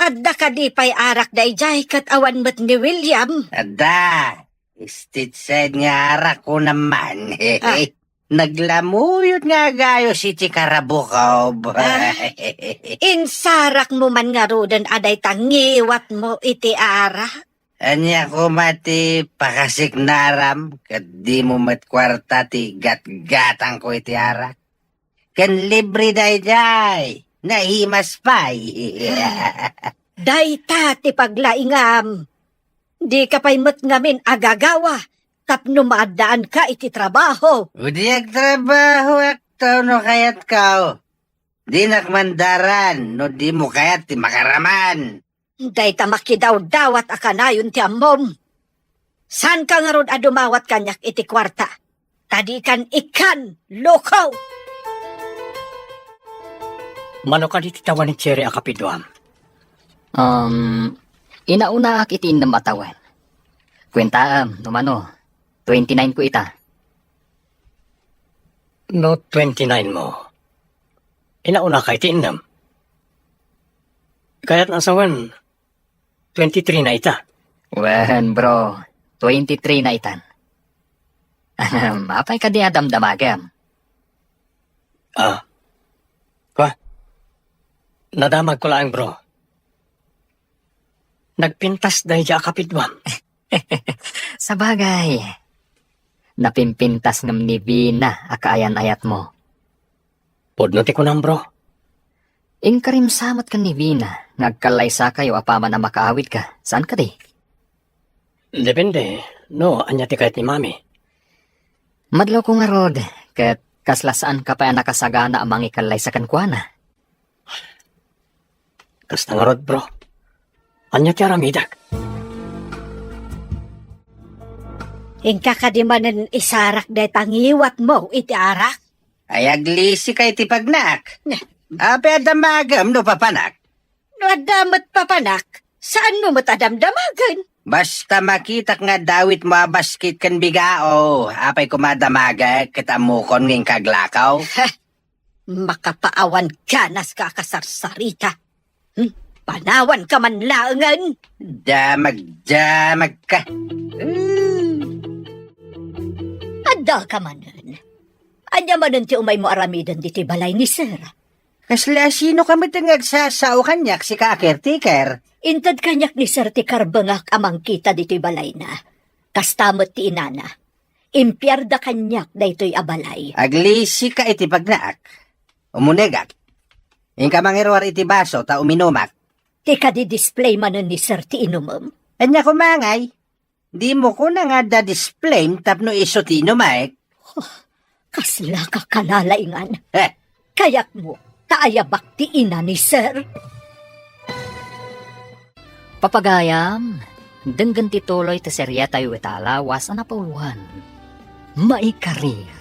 adda kadi pay arak daydiay ket awan met ni William? Adda. State side nga arak ko naman. Ah. Naglamuyot nga agayos iti karabukob. Ah, insarakmo man ngaruden a dayta ngiwatmo iti arak? Ania koma ti pakasiknaram ket dimo met kuarta ti gatgatangko iti arak? Ken libre daydiay, naimas pay. Dayta ti paglaingam. Dika pay met ngamin agagawa tapno maaddaanka iti trabaho. Idi agtrabahoak no kayatko. Dinak mandaran no dimo kayat ti makaraman. Dayta makidawdawat a kanayon ti ammom. Saanka ngarud a dumawat kaniak iti kuarta, ta dikan ikkan, loko! Mano kadi ti tawen ni Cherry a kapiduam? Um, inaunaak iti innem a tawen. Kuentaam, no mano, twenty-nine ko ita. No twenty-nine mo, inaunaka iti innem. Kayat nga sawen, twenty-three na ita. Wen, bro, twenty-three na itan. Ahem, apay kadi a damdamagem? Ah, Nadamagko laeng, bro. Nagpintas daydiay a kapiduam. Sabagay, napimpintas ngem ni Vina a kaayan-ayatmo. Pudno ti kunam, bro. Inkarim sa met ken ni Vina nga agkallaysakayo apaman a makaawidka, saan kadi? Depende, no ania ti kayat ni Mami. Madlawko ngarud, ket kasla saanka pay a nakasagana a mangikallaysa kenkuana. Kasta ngarud, bro. Ania ti aramidek? Inka kadi manen isarak dayta ngiwatmo iti arak? Ay, aglisika iti pagnaak. Apay a damagem no papanak? No adda met papanak, saanmo met a damdamagen? Basta makitak nga adda awitmo a basket ken bigao, apay koma a damagek ket ammokon nga inka aglakaw? Makapaawan ganaska a kasarsarita. Hmm, panawanka man laengen. Damagdamagka. Hmm. Addaka manen. Ania manen ti umaymo aramiden ditoy balay ni Sir? Kasla sinoka met nga agsasao kaniak, sika a caretaker? Inted kaniak ni Sir ti karbengak a mangkita ditoy balayna. Kasta met ti inana. Impiarda kaniak daytoy a balay. Aglisika iti pagnaak. Umunegak. Inka mangiruar iti baso ta uminumak. Ti kadi display manen ni Sir ti inumem? Ania koma ngay? Dimo kuna nga adda display tapno isu ti inumek? Huh, kasla ka kalalaingan. Eh. Kayatmo ta ayabak ti ina ni Sir? Papagayam, denggen ti tuloy ti serietayo ita a lawas a napauluan. Maikarir,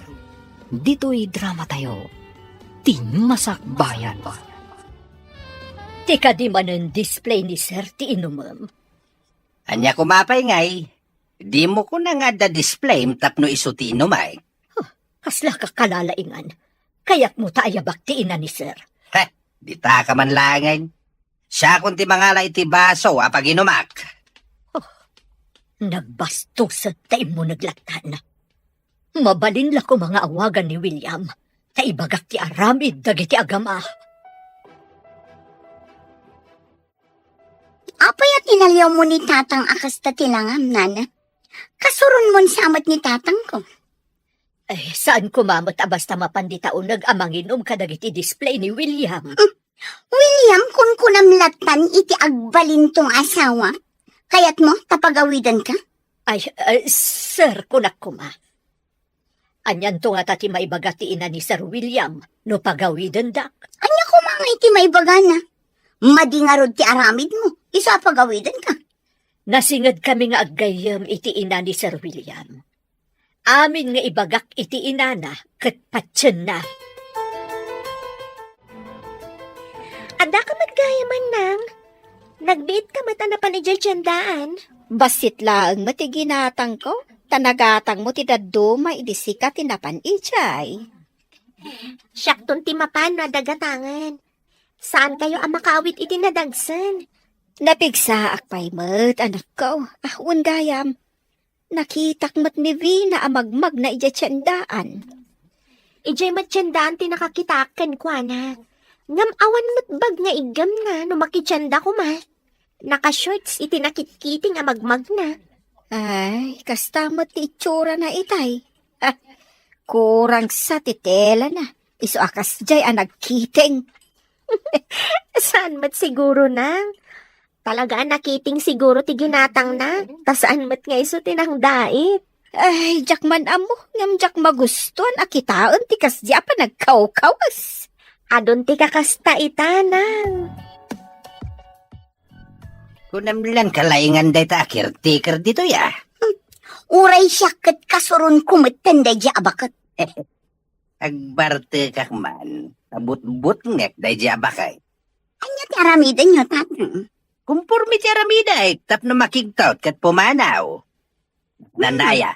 ditoy dramatayo, ti Masakbayan. Ti kadi manen display ni Sir ti inumem? Ania koma pay ngay? Dimo kuna nga adda display tapno isu ti inumek? Huh, kasla ka kalalaingan. Kayatmo ta ayabak ti ina ni Sir? Heh, ditaka man laengen. Siakon ti mangala iti baso a paginumak. Huh, nagbastuset ta immuneg lattan. Mabalin la koma nga awagan ni William, ta ibagak ti aramid dagiti agama. Apay a tinaliawmo ni Tatang a kasta ti langam, Nana? Kasuronmon sa met ni Tatangko. Ay, saan koma met a basta mapan dita uneg a manginum kadagiti display ni William? Hmm. William, kunkunam lattan iti agbalinto nga asawa. Kayatmo ta pagawidanka? Ay, ay, sir, kunak koma. Anianto ngata ti maibaga ti ina ni Sir William no pagawidendak? Ania koma nga iti maibagana? Madi ngarud ti aramidmo, isu a pagawidenka. Nasingedkami nga aggayyem iti ina ni Sir William. Amin nga ibagak iti inana ket patienna. Addaka met gayam, Nang. Nagbiitka met a napan idiay tiendaan. Bassit laeng met ti ginatangko, ta nagatangmo ti dadduma idi sika ti napan idiay. Siakton ti mapan no adda gatangen. Saankayo a makaawit iti nadagsen. Napigsaak pay met, anakko. Ah, wen gayam. Nakitak met ni Vina a magmagna idiay tiendaan. Idiay met tiendaan ti nakakitaak kenkuana. Ngem awan met bag nga iggemna no makitienda koma. Naka-shorts iti nakitkiting a magmagna. Ay, kasta met ti itsurana itay. Ah, kurang sa ti telana. Isu a kasdiay a nagkiting. Saan met siguro, Nang? Talaga a nakiting siguro ti ginatangna, ta saan met nga isu ti nangdait. Ay, diak man ammo, ngem diak magustuan a kitaen ti kasdi a panagkawkawas. Adun ti kakasta ita, Nang. Kunam lan kalaingan dayta a caretaker ditoy, a. Hmm. Uray siak ket kasuronko metten daydiay a baket. Agbartekak man, abutbutngek daydiay a baket. Ania ti aramidenyo, Tatang? Kumporme ti aramidek tapno makigtot ket pumanaw. Nanaya.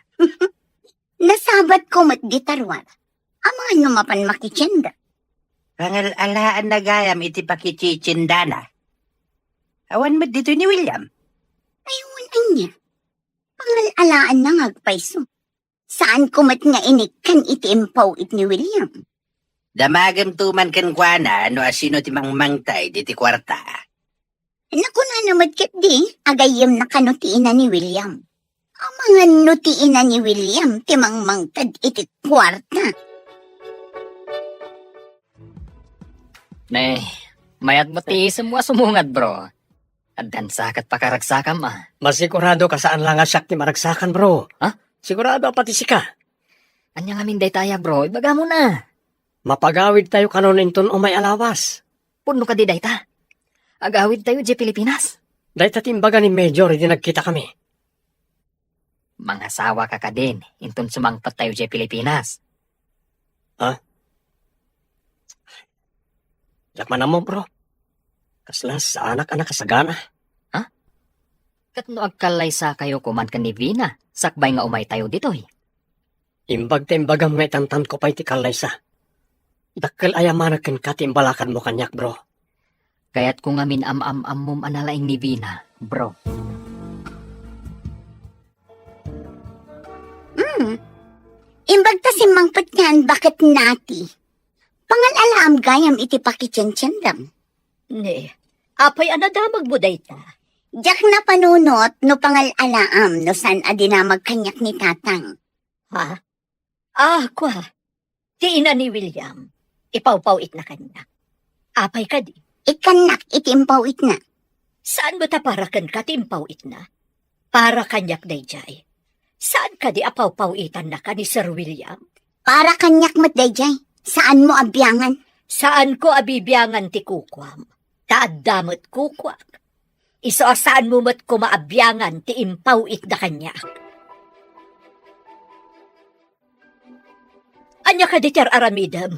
Nasabatko met dita ruar. Amangan no mapan makitienda. Pangal-alaanna gayam iti pakititiendana. Awan met ditoy ni William. Ay, wen ania. Pangal-alaanna nga agpayso. Saanko met nga inikkan iti impaw-it ni William. Damagemto man kenkuana no asino ti mangmangted iti kuarta. Nakunana met ketdi, agayyemna kano ti ina ni William. Amangan no ti ina ni William ti mangmangted iti kuarta. Ne, mayat met ti isemmo a sumungad, bro. Addan sa ket pakaragsakam, a. Masigurado ka saan la nga siak ti maragsakan, bro. Ha? Sigurado a pati sika. Ania ngamin daytaya, bro? Ibagam na. Mapagawidtayo kanon inton umay a lawas. Pudno kadi dayta? Agawidtayo idiay Pilipinas? Dayta ti imbaga ni Major idi nagkitakami. Mangasawaka kadin, inton sumangpettayo idiay Pilipinas. Ha? Diak man ammo, bro. Kasla saanak a nakasagana. Ha? Ket no agkallaysakayo koman ken ni Vina, sakbay nga umaytayo ditoy? Imbag ta imbagam nga itantanko pay ti kallaysa. Dakkel aya manen kenka ti imbalakadmo kaniak, bro. Kayatko ngamin am-am-ammom a nalaing ni Vina, bro. Mm. Imbag ta simmangpet nga an baket nati. Pangal-alaam gayam iti pakitientsendam. Ne, apay a nadamagmo dayta? Diak napanunot no pangal-alaam no saan a dinamag kaniak ni Tatang. Ha? Ah, kua, ti ina ni William, ipawpaw-itna kaniak. Apay kadi? Ikkannak iti impaw-itna. Saan met a para kenka ti impaw-itna? Para kaniak daydiay. Saan kadi a pawpaw-itannaka ni Sir William? Para kaniak met daydiay. Saanmo a biangan. Saanko a bibiangan ti kukuam. Ta adda met kukuak. Isu a saanmo met koma a biangan ti impaw-itda kaniak. Ania kadi ti ar-aramidem?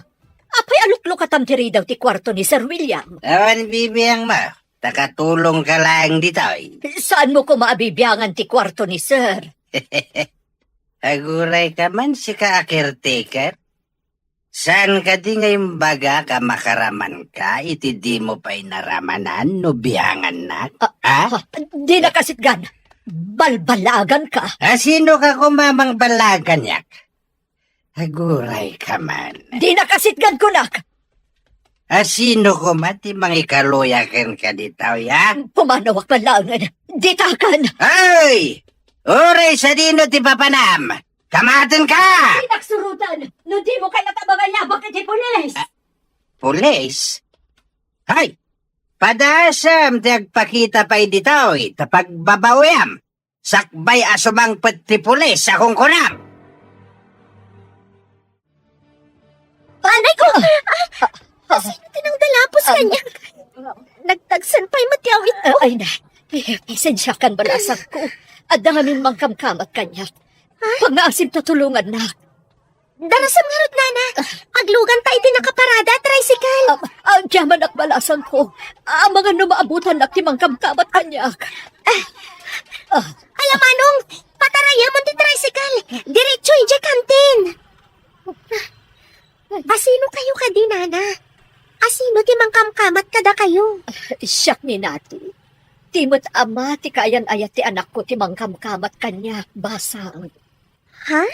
Apay a luklukatam ti ridaw ti kuarto ni Sir William? Awan bibiangmo, ta katulongka laeng ditoy. Saanmo koma a bibiangan ti kuarto ni Sir? Agurayka man sika a caretaker? Saan kadi nga imbagak a makaramanka iti dimo pay naramanan no biangannak? Ah, ha? Ah, dinaka sitgan. Balbalaganka. A, sinoka koma a mangbalagak kaniak? Agurayka man. Dinaka sitgan kunak. A, sino koma ti mangikaluya kenka ditoy, a? Pumanawak man laengen. Ditakan. Ay! Uray sadino ti papanam? Kamatenka! Dinak suroten no dimo kayat a mangayabak iti pulis. Ah, pulis? Hay! Padasam ti agpakita pay ditoy ta pagbabaoyam. Sakbay a sumangpet ti pulis a kunkunam. Anay ko! Ah, ah, sino ti nangdalapos kaniak? Nagtagsen pay met ti awitko. Ah, ay na. Eh, pasensiakan, balasangko. Adda ngamin mangkamkamat kaniak. Ha? Pangngaasim ta tulongannak. Darasem ngarud, nana. Agluganta iti nakaparada a tricycle. Ah, ah, diay manak, balasangko. Amangan no maabutannak ti mangkamkamat kaniak. Ah. Ah. Ay, a manong, patarayemon ti tricycle. Diretso idiay kantin. A, sino kayo kadi, nana? A, sino ti mangkamkamat kadakayo? Siak ni Nati. Ti met ama ti kaayan-ayat ti anakko ti mangkamkamat kaniak, basang. Ha?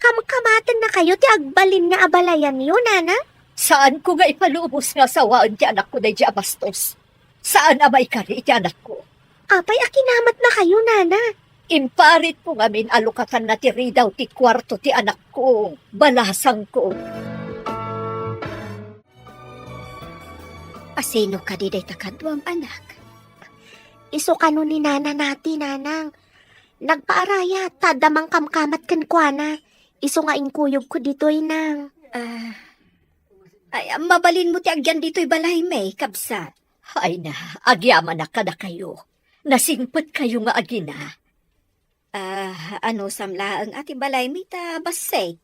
Kamkamatennakayo ti agbalin nga abalayanyo, nana? Saanko nga ipalubos nga sawaen ti anakko daydi a bastos. Saan a maikari iti anakko. Apay a kinamatnakayo, nana? Imparitko ngamin a lukatanna ti ridaw ti kuarto ti anakko, balasangko. A, sino kadi dayta kaduam, anak? Isu kano ni Nana Nati, nanang. Nagpaarayat ta adda mangkamkamat kenkuana. Isu nga inkuyogko ditoy, nang. Ah, ay, mabalinmo ti agyan ditoy balaymi, kabsat. Ay na, agyamanak kadakayo. Nasingpetkayo nga agina. Ah, anusam laeng a ti balaymi ta bassit.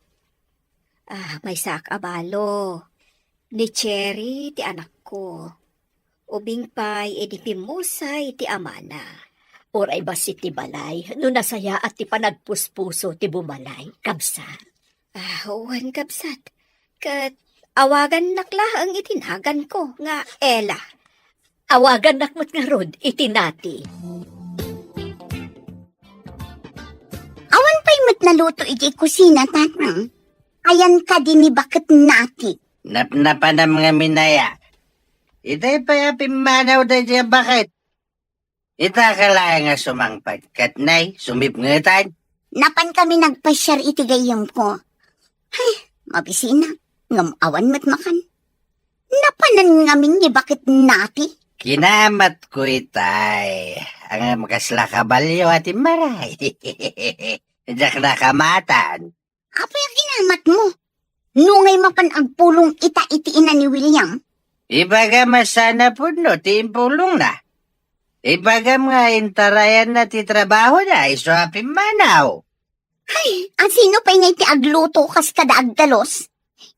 Ah, maysaak a balo. Ni Cherry ti anakko. Ubing pay idi pimmusay ti amana. Uray bassit ti balay no nasayaat ti panagpuspuso ti bumalay, kabsat. Ah, wen, kabsat. Ket awagannak laeng iti naganko nga Ella. Awagannak met ngarud iti Nati. Awan pay met naluto iti kusina, tatang. Ayan kadi ni baket Nati. Napnapanam ngamin aya. Itay pay a pimmanaw daydiay a baket. Ita ka laeng a sumangpet ket nay, sumipngetan. Napan kami nagpasiar iti gayyemko. Ay, mabisinak, ngem awan met makan. Napanan ngamin ni baket nati. Kinamatko itay. Ngem kasla kabalio a timmaray. Diak nakamatan. Apay a kinamatmo? Nungay mapan agpulong ita iti ina ni William? Ibagam a saan a pudno ti impulongna. Ibagam nga intarayanna ti trabahona isu a pimmanaw. Ay, a sino pay ngay ti agluto kas kada agdalus?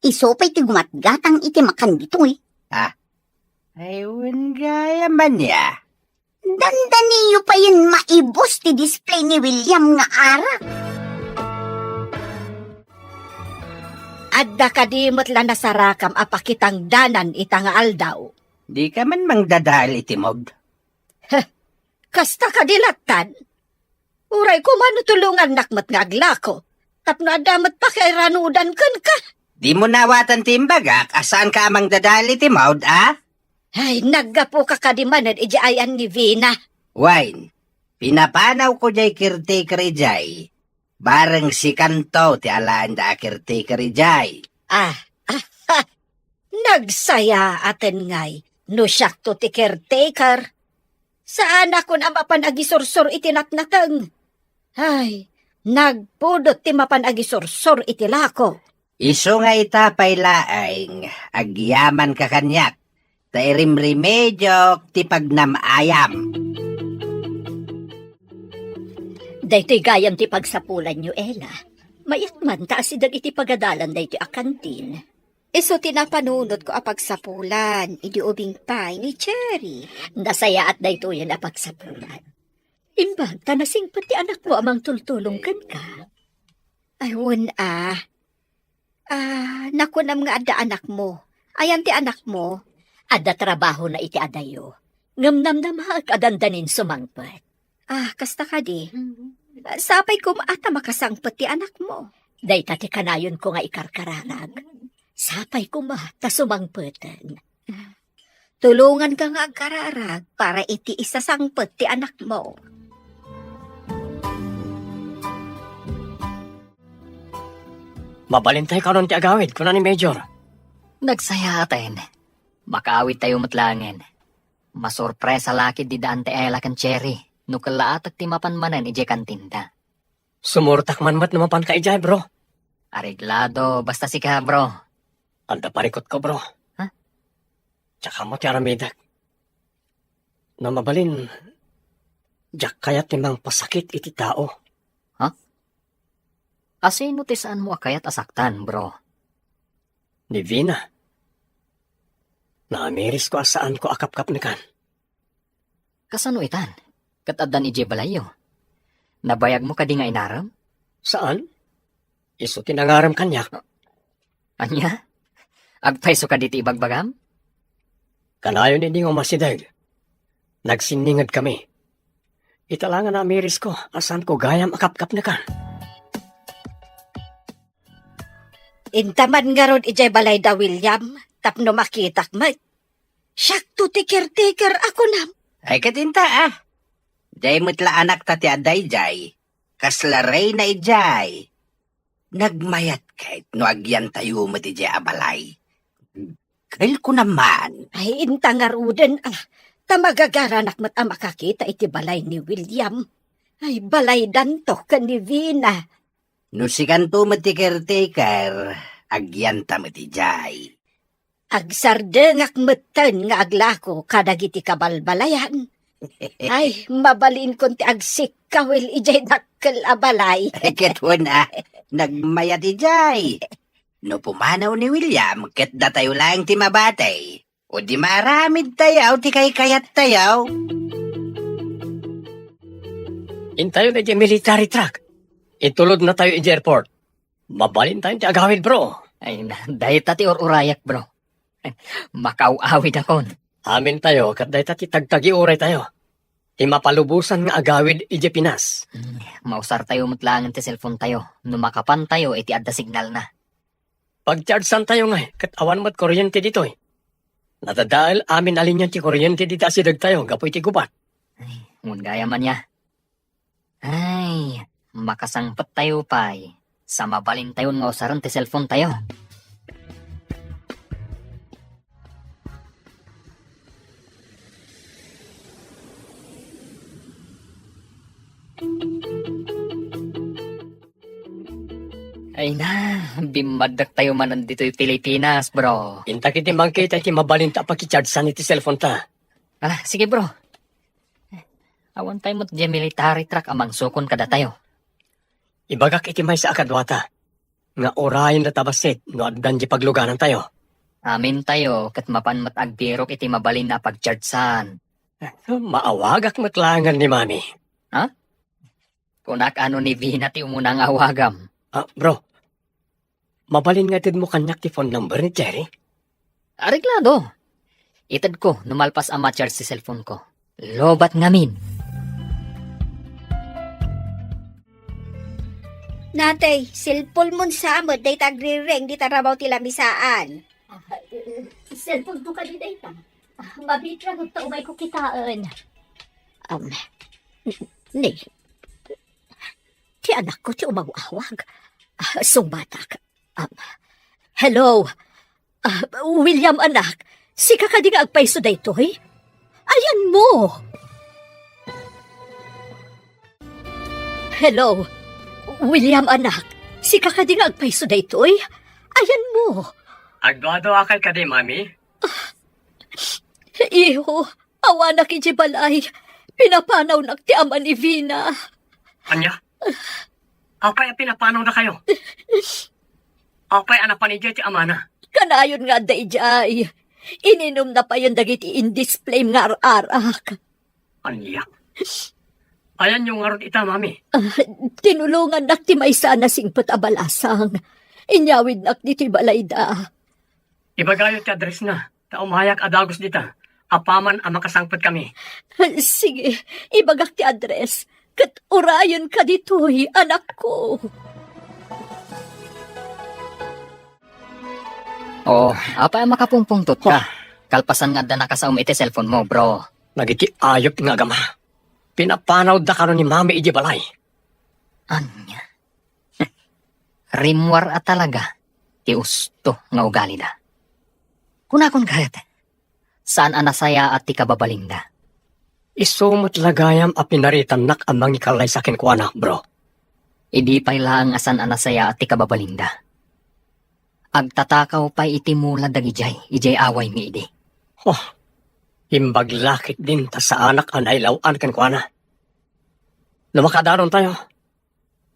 Isu pay ti gumatgatang iti makan ditoy. Ah, ay, wen gayam ania. Dandaniyo payen maibus ti display ni William nga arak. Adda kadi met la nasarakam a pakitangdanan ita nga aldaw? Dika man mangdadael iti maud. Heh, kasta kadi lattan? Uray koma no tulongannak met nga aglako, tapno adda met pakairanudan kenka. Dimo naawatan ti imbagak a saanka a mangdadael iti maud, a? Ay, naggapuka kadi manen idiay ayan ni Vina? Wen, pinapanawko diay caretaker idiay. Bareng sikanto ti alaenda a caretaker idiay. Ah, ah, ah. Nagsayaaten ngay no siakto ti caretaker. Saanakon a mapan agisursor iti natnateng. Ay, nagpudot ti mapan agisursor iti lako. Isu nga ita pay laeng, agyamanka kaniak, ta irimremediok ti pagnam-ayam. Daytoy gayam ti pagsapulanyo, Ella. Mayat man ta asideg iti pagadalan daytoy a kantin. Isu ti napanunotko a pagsapulan, idi ubing pay ni Cherry. Nasayaat daytoyen a pagsapulan. Imbag ta nasingpet ti anakmo a mangtultulong kenka. Ay, wen a. Ah, nakunam nga adda anakmo. Ayan ti anakmo? Adda trabahona iti adayo. Ngem namnamaek a dandanin sumangpet. Ah, kasta kadi? Sapay koma ta makasangpet ti anakmo. Dayta ti kanayonko nga ikarkararag. Sapay koma ta sumangpeten. Tulonganka nga agkararag para iti isasangpet ti anakmo. Mabalin tayo kanon ti agawid, kuna ni Major. Nagsayaaten. Makaawid tayo met laengen. Masurpresa la ketdi da Auntie Ella ken Cherry no kellaatek ti mapan manen idiay kantinda. Sumurtak man met no mapanka idiay, bro. Areglado, basta sika, bro. Adda parikutko, bro. Ha? Diak ammo ti aramidek. No mabalin, diak kayat ti mangpasakit iti tao. Ha? Asino ti saanmo a kayat a saktan, bro? Ni Vina. Naamirisko a saanko a kapkapnekan. Kasano itan? Ket addan idiay balayyo? Nabayagmo kadi nga inarem? Saan? Isu ti nangarem kaniak. Ania? Agpayso kadi ti ibagbagam? Kanayon idi nga umasideg, nagsinninged kami. Ita la nga naamirisko a saanko gayam a kapkapnekan. Inta man ngarud idiay balay da William tapno makitak met. Siakto ti caretaker a kunam. Ay, ket inta, ah. Diay met la anakta ti adda idiay. Kasla reyna idiay. Nagmayat ket no agyantayo met idiay a balay. Kel kunam man. Ay, inta ngaruden, ah. Ta magagaranak met a makakita iti balay ni William. Ay, balaydanto ken ni Vina. No sikanto met ti caretaker, agyanta met idiay. Agsardengak metten nga aglako kadagiti kabalbalayan. Ay, mabalinkon ti agsikkawil idiay dakkel a balay. Ket wen a, nagmayat idiay. No pumanaw ni William, ket datayo laeng ti mabati. O di maaramid tayo ti kaykayat tayo. Intayo na di military truck. Itulod na tayo iti airport. Mabalin tayo ti agawid, bro. Ay, na, dayta ti ur-urayak, bro. Makaaw-awid akon. Amin tayo, ket dayta ti tagtagiuray tayo. Ti mapalubosan nga agawid iti Pinas. Mm, mausar tayo met laengen ti cellphone tayo, no makapan tayo iti adda signal na. Pagchargeantayo ngay, ket awan met kuryente ditoy. Nadadael amin a linia ti kuryente dita asidegtayo gapu iti gubat. Ay, ngem gayam ania. Ay, makasangpettayo pay. Sa mabalintayon nga usaren ti cellphonetayo. Ay na, bimmaddaktayo manen ditoy Pilipinas, bro. Intak iti mangkita iti mabalinta a pakichargean iti cellphoneta. Ah, sige, bro. Awan pay met diay military truck a mangsukon kadatayo. Ibagak iti maysa a kaduata nga urayen data bassit no addan diay pagluganantayo. Amintayo ket mapan met agbirok iti mabalin a pagchargean. Maawagak met laengen ni Mami. Ha? Kunak a no ni Vina ti umuna nga awagam. Ah, bro, mabalin nga itedmo kaniak ti phone number ni Jerry? Areglado. Itedko no malpas a ma-charge ti cellphoneko. Lobat ngamin. Natay, cellphone mon sa met dayta agrireng dita rabaw ti lamisaan. Ah, cellphone ko kadi dayta. Ah, mabitra ta umay ko kitaen. Um, ni, ti anakko ti umaw-awag. Ah, sungbatak. Um, hello. Ah, William, anak, sika kadi nga agpayso daytoy? Ayanmo? Hello? William, anak, sika kadi nga agpayso daytoy? Ayanmo? Agduaduakay kadi, Mami? Iho, awanak idiay balay. Pinapanawnak ti ama ni Vina. Ania? Apay a pinapanawdakayo? Apay a napan idiay ti amana? Kanayon nga adda idiay. Ininumna payen dagiti indisplay nga ar-arak. Ania? Ayanyo ngarud ita, Mami? Ah, tinulongannak ti maysa a nasingpet a balasang. Inyawidnak ditoy balayda. Ibagayo ti addressna, ta umayak a dagus dita, apaman a makasangpetkami. Sige, ibagak ti address, ket urayenka ditoy, anakko. Oh, apay a makapungpungtotka? Kalpasan nga adda nakasaom iti cellphone mo, bro. Dagiti ayup nga agama. Pinapanawda kano ni Mami idiay balay. Ania? Rimmuar a talaga ti usto nga ugalida. Kunakon ket, saan a nasayaat ti kababalinda. Isu met la gayam a pinaritannak a mangikallaysa kenkuana, bro. Idi pay laeng a saan a nasayaat ti kababalinda. Agtatakaw pay iti mula dagidiay, idiay awaymi idi. Oh, imbag la ketdin ta saanak a nailaw-an kenkuana. No makadanontayo,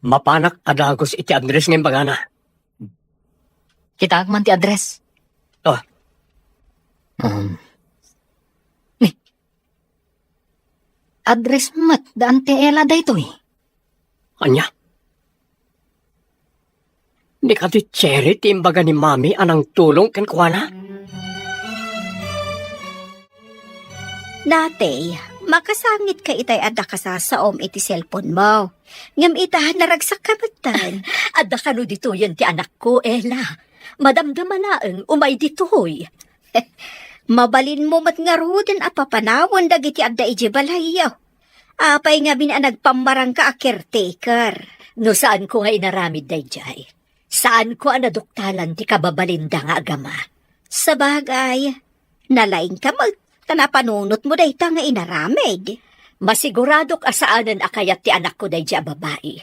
mapanak a dagus iti address nga imbagana. Kitaek man ti address. Oh. Um, ni, address met da Auntie Ella daytoy. Ania? Ni kadi Cherry ti imbaga ni Mami a nangtulong kenkuana? Natay, makasangitka itay adda kasasaom iti cellphone mo. Ngem ita, naragsakka metten. Adda kano ditoyen ti anakko, Ella. Madamdama laeng, umay ditoy. Mabalinmo met ngaruden a papanawen dagiti adda idiay balayyo. Apay ngamin a nagpammarangka a caretaker? No saanko nga inaramid daydiay, saanko a naduktalan ti kababalinda nga agama. Sabagay, nalaingka met ta napanunotmo dayta nga inaramid. Masiguradok a saanen a kayat ti anakko daydiay a babai.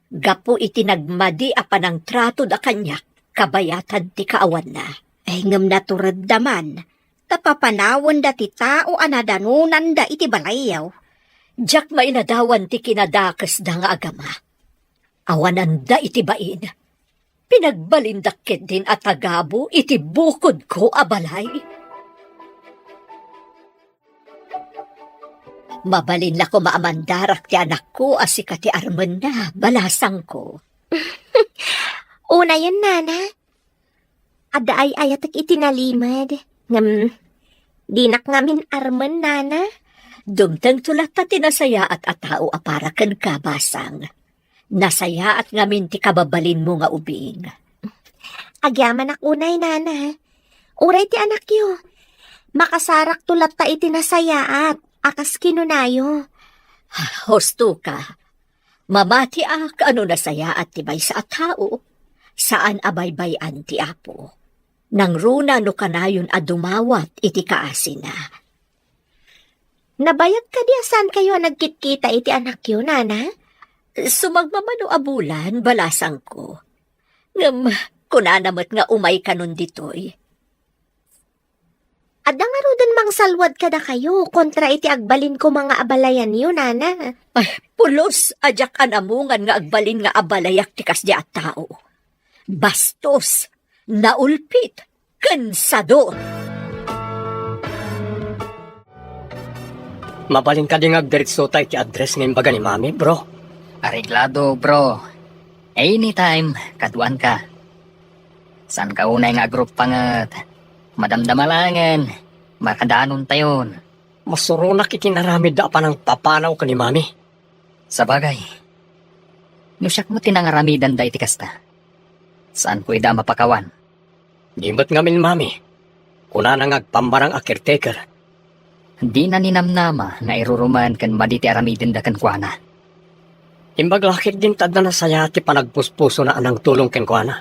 Gapu iti nagmadi a panangtratoda kaniak, kabayatan ti kaawanna. Ay, ngem naturedda man, ta papanawenda ti tao a nadanonanda iti balayyo. Diak mainadawan ti kinadakesda nga agama. Awananda iti bain. Pinagbalindak ketdin a tagabu iti bukodko a balay. Mabalin la koma a mandarak ti anakko a sika ti armenna, balasangko. Unayen, nana. Adda ay-ayatek iti nalimed. Ngem, dinak ngamin armen, nana. Dumtengto latta ti nasayaat a tao a para kenka, basang. Nasayaat ngamin ti kababalinmo nga ubing. Agyamanak unay, Nana. Uray ti anakyo. Makasarakto latta iti nasayaat, a kas kinunayo. Husto ka. Mamatiak a no nasayaat ti maysa a tao, saan a baybay-an ti Apo. Nangruna no kanayon a dumawat iti kaasina. Nabayag kadi a saankayo a nagkitkita iti anakyo, Nana? Sumagmamano a bulan, balasangko. Ngem, kunana met nga umay kanon ditoy. Adda ngaruden mangsalwad kadakayo kontra iti agbalin koma nga abalayanyo, Nana. Ay, pulos a diak anamungan nga agbalin nga abalayak ti kasdi a tao. Bastos, naulpit, ken sadot. Mabalin kadi nga agdiretsota iti address nga imbaga ni Mami, bro? Areglado, bro. Anytime, kaduanka. Saanka unay nga agruppanget. Madamdama laengen, makadanontayon. Masuronak iti inaramidda a panangpapanaw ken ni Mami. Sabagay, no siak met ti nangaramidanda iti kasta, saanko ida a mapakawan. Di met ngamin, Mami. Kunana nga agpammarang a caretaker. Dina ninamnama nga irurumen ken madi ti aramidenda kenkuana. Imbag la ketdin ta adda nasayaat ti panagpuspusona a nangtulong kenkuana.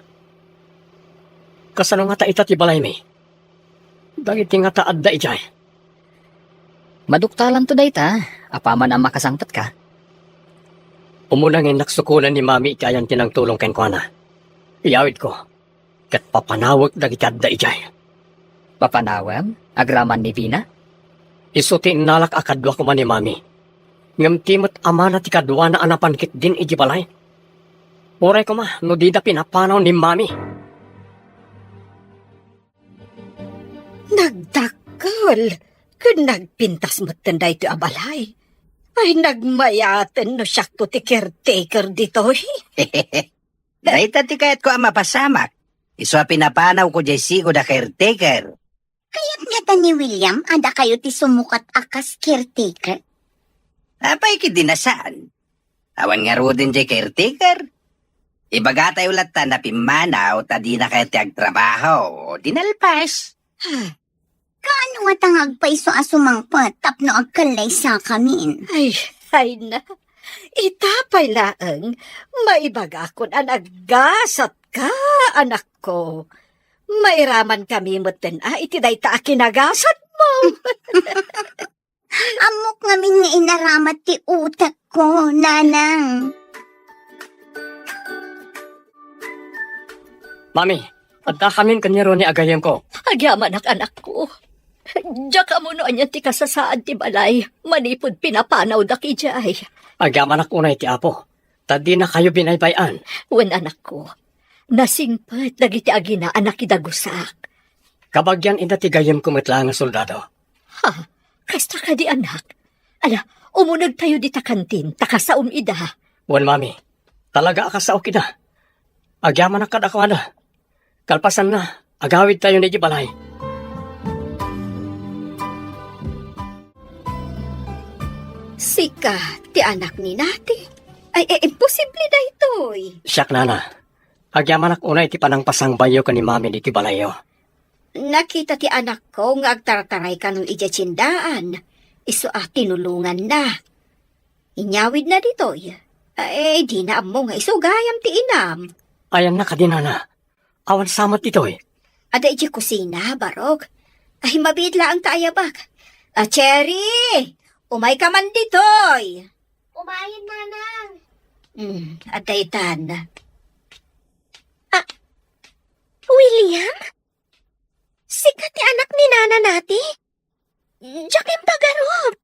Kasano ngata ita ti balaymi? Dagiti ngata adda idiay. Maduktalanto dayta, apaman a makasangpetka. Umuna nga innak sukonen ni Mami iti ayan ti nangtulong kenkuana. Iyawidko, ket papanawek dagiti adda idiay. Papanawem? Agraman ni Vina? Isu ti innalak a kadua koma ni Mami. Ngem ti met amana ti kaduana a napan ketdin iti balay. Uray koma no dida pinapanaw ni Mami. Nagdakkel ken nagpintas metten daytoy a balay. Ay, nagmayaten no siakto ti caretaker ditoy. Dayta ti kayatko a mapasamak. Isu a pinapanawko diay sigud a caretaker. Kayat ngata ni William a dakayo ti sumukat a kas caretaker? Apay, ket di na saan. Awan ngaruden diay caretaker. Ibagatayo latta a pimmanaw ta dinakayo ti agtrabaho, di nalpas. Kaano ngata nga agpayso a sumangpet tapno agkallaysakamin? Ay, ay na. Ita pay laeng, maibagakon a naggasatka, anakko. Mairamankami metten a iti dayta a kinagasatmo. Ammok ngamin nga inaramat ti utekko, Nanang. Mami, addakamin ken ni Ronnie a gayyemko. Agyamanak, anakko. Diak ammo no ania ti kasasaad ti balay manipud pinapanawdak idiay. Agyamanak unay ti Apo, ta dinakayo binaybay-an. Wen, anakko, nasingpet dagiti agina a nakidagusak. Kabagian ida ti gayyemko met laeng a soldado. Ha? Kasta kadi, anak? Ala, umunegtayo dita kantin, ta kasaom ida. Wen, Mami, talaga a kasaok ida. Agyamanak kadakuada. Kalpasanna, agawidtayon idiay balay. Sika ti anak ni Nati? Ay, eh, imposible daytoy. Siak, Nana. Agyamanak unay ti panangpasangbayyo ken ni Mami ditoy balayyo. Nakita ti anakko nga agtartaray kanon idiay tiendaan. Isu a tinulonganna. Inyawidna ditoy. Ay, dina ammo nga isu gayam ti inam. Ayanna kadi, Nana? Awan sa met ditoy. Adda idiay kusina, barok. Ay, mabiit laeng ta ayabak. A, Cherry! Umayka man ditoy! Umayen, Nanang. Hmm, adda itan. Ah, William? Sika ti anak ni Nana Nati? Diak impagarup.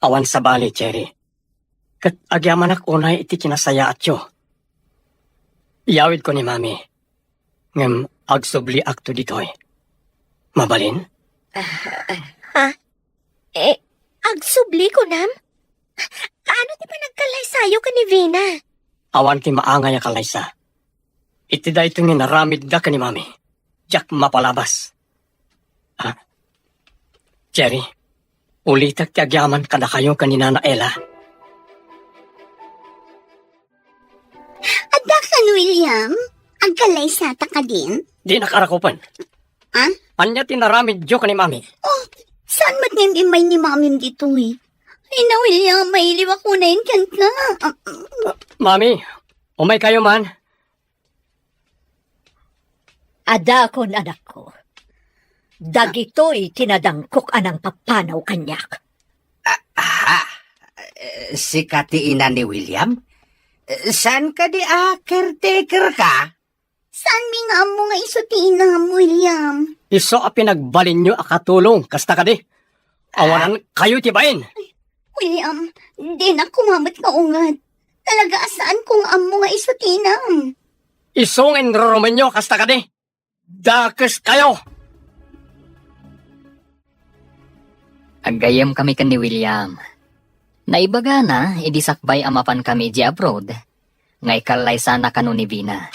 Awan sabali, Cherry. Ket agyamanak unay iti kinasayaatyo. Iyawidko ni Mami. Ngem agsubliakto ditoy. Mabalin? Ah, ah. Ha? Eh, agsubli, kunam? Kaano ti panagkallaysayo ken ni Vina? Awan ti maangay a kallaysa. Iti daytoy nga inaramidda ken ni Mami, diak mapalabas. Ah, Cherry, ulitek ti agyaman kadakayo ken ni Nana Ella. Adda kan, William? Agkallaysata kadin? Dinak arakupen. Ah? Ania ti naramidyo ken ni Mami? Oh, saan met nga immay ni Mamim ditoy? Ay, na, William, mailiwak unayen kenka. Ah, Mami, umaykayo man. Adakon, anakko. Dagitoy ti nadangkok a nangpapanaw kaniak. Ah, ah, eh, sika ti ina ni William? Eh, saan kadi a caretaker ka? Saanmi nga ammo nga isu ti inam, William? Isu a pinagbalinyo a katulong, kasta kadi? Awanan kayo ti bain. William, dinak koma met nga unget. Talaga a saanko nga ammo nga isu ti inam. Isu nga inrurumenyo, kasta kadi? Dakes kayo! Aggayyem kami ken ni William. Naibagana idi sakbay a mapan kami idiay abroad, nga ikallaysana kano ni Vina.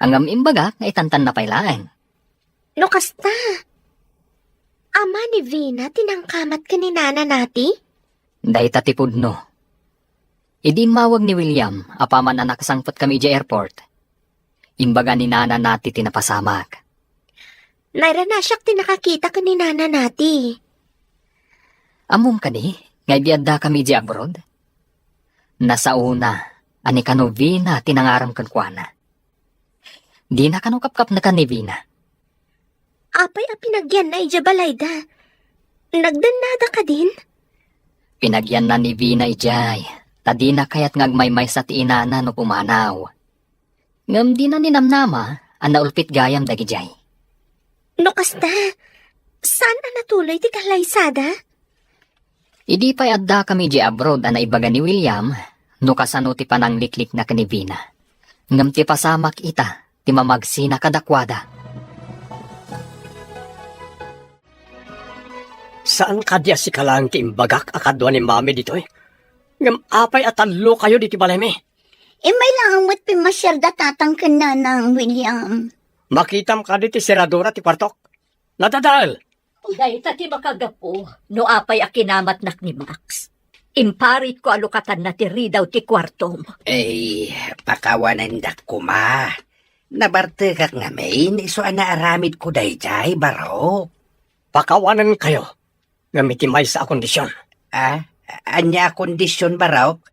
Ngem imbagak nga itantanna pay laeng. No kasta, ama ni Vina ti nangkamat ken ni Nana Nati? Dayta ti pudno. Idi immawag ni William, apaman a nakasangpet kami idiay airport, imbaga ni Nana Nati ti napasamak. Nairana siak ti nakakita ken ni Nana Nati. Ammom kadi nga idi addakami idiay abroad? Nasaona a ni kano Vina ti nangaram kenkuana. Dina kano kapkapnekan ni Vina. Apay a pinagyanna idiay balayda? Nagdannada kadin? Pinagyanna ni Vina idiay, ta dina kayat nga agmaymaysa ti inana no pumanaw. Ngem dina ninamnama a naulpit gayam dagidiay. No kasta, saan a natuloy ti kallaysada? Idi pay addakami idiay abroad a naibaga ni William no kasano ti panangliklikna ken ni Vina. Ngem ti pasamak ita ti mamagsina kadakuada. Saan kadi a sika laeng ti imbagak a kadua ni Mami ditoy? Ngem apay a tallo kayo ditoy balaymi? Immay laeng met pimmasiar da tatang ken nanang, William. Makitam kadi ti seradura ti kuartok? Nadadael. Dayta ti makagapu no apay a kinamatnak ni Max. Imparitko a lukatanna ti ridaw ti kuartom. Ay, pakawanendak koma. Nabartekak ngamin isu a naaramidko daydiay, Barok. Pakawanenkayo, ngem iti maysa a kondision. Ah, ania a kondision, Barok?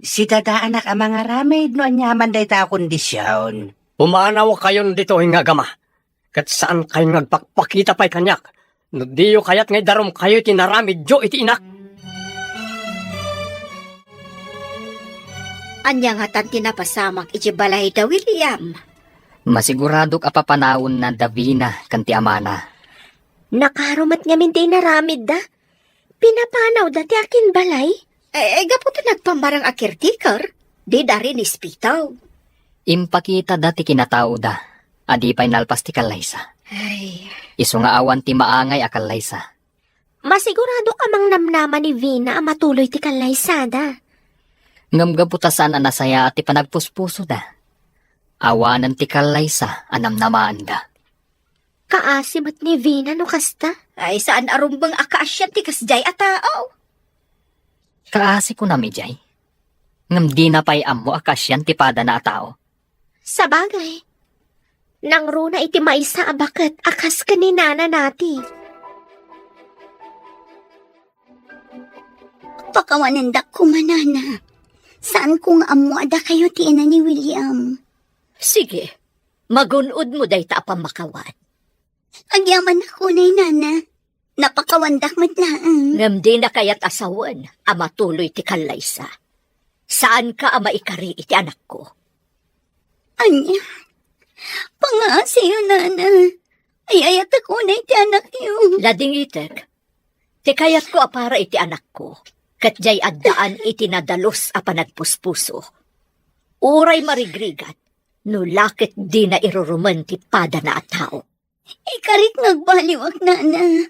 Sidadaanak a mangaramid no aniaman dayta a kondision. Pumanawkayon ditoy nga agama, ket saankayon nga agpakpakita pay kaniak no diyo kayat nga idarumkayo iti naramidyo iti inak. Ania ngatan ti napasamak iti balayda, William? Masiguradok a papanawenna da Vina ken ti amana. Nakaro met ngamin ti inaramidda. Pinapanawda ti akinbalay? Eh, eh, gapu ta nagpammarang a caretaker, dida rinispitaw. Impakitada ti kinataoda a di pay nalpas ti kallaysa. Ay. Isu nga awan ti maangay a kallaysa. Masiguradok a mangnamnama ni Vina a matuloy ti kallaysada. Ngem gapu ta saan a nasayaat ti panagpuspusoda, awanen ti kallaysa a namnamaanda. Kaasi met ni Vina no kasta. Ay, saan a rumbeng a kaasian ti kasdiay a tao. Kaasi kunam idiay. Ngem dina pay ammo a kaasian ti padana a tao. Sabagay, nangruna iti maysa a baket a kas ken ni Nana Nati. Pakawanendak koma, Nana. Saanko nga ammo a dakayo ti ina ni William. Sige, magun-odmo dayta a pammakawan. Agyamanak unay, Nana. Napakawandak met laeng. Ngem dina kayat a sawen a matuloy ti kallaysa. Saanka a maikari iti anakko. Ania? Pangaasiyo, Nana. Ay-ayatek unay ti anakyo. Ladingitek. Ti kayatko a para iti anakko, ket diay addaan iti nadalus a panagpuspuso. Uray marigrigat, no la ket dina irurumen ti padana a tao. Ikarik nga agbaliwak, Nana.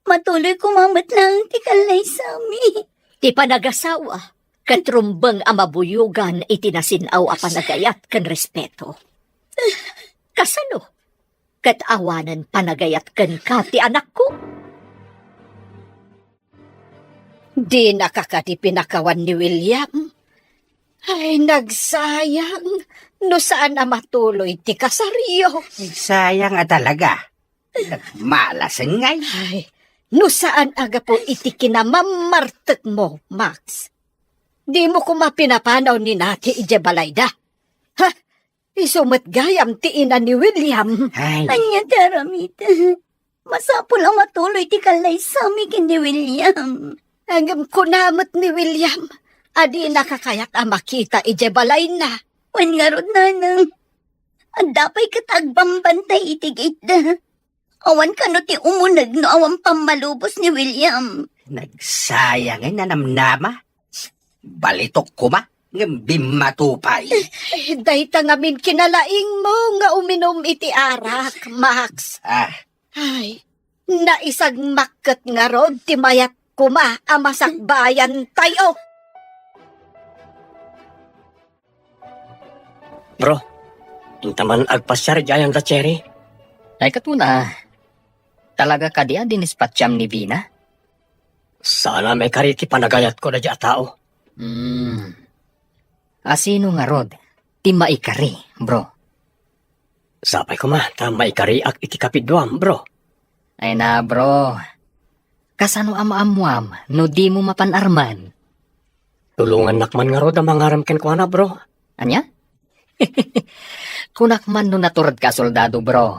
Matuloy koma met laeng ti kallaysami. Ti panagasawa ket rumbeng a mabuyogan iti nasin-aw a panagayat ken respeto. Kasano? Ket awanen panagayat kenka ti anakko? Dinaka kadi pinakawan ni William? Ay, nagsayang. No saan a matuloy ti kasaryo. Nagsayang a talaga. Nagmalasengngay. Ay, no saan a gapu iti kinamammartekmo, Max. Dimo koma pinapanaw ni Nati idiay balayda. Ha? Isu met gayam ti ina ni William. Ay. Ania ti aramid? Masapul a matuloy ti kallaysami ken ni William. Ngem kuna met ni William a dinaka kayat a makita idiay balayna. Wen ngarud, nanang, adda pay ket agbambantay iti gate-da. Awan kano ti umuneg no awan pammalubos ni William. Nagsayang a namnama. Balitok koma, ngem bimmato pay. Eh, dayta ngamin kinalaingmo nga uminum iti arak, Max. Ah. Ay, naisagmak ket ngarud ti mayat koma a masakbayantayo. Bro, inta man agpasiar diayan da Cherry? Ay, katuna, talaga kadi a dinispatcham ni Bina? Saan a maikari ti panagayatko daydi a tao. Hmm. A sino ngarud ti maikari, bro? Sapay koma ta maikariak iti kapiduam, bro. Ay na, bro. Kasano a maammuam no dimo mapan-arman? Tulongannak man ngarud a mangaram kenkuana, bro. Ania? Kunak man no naturedka a soldado, bro.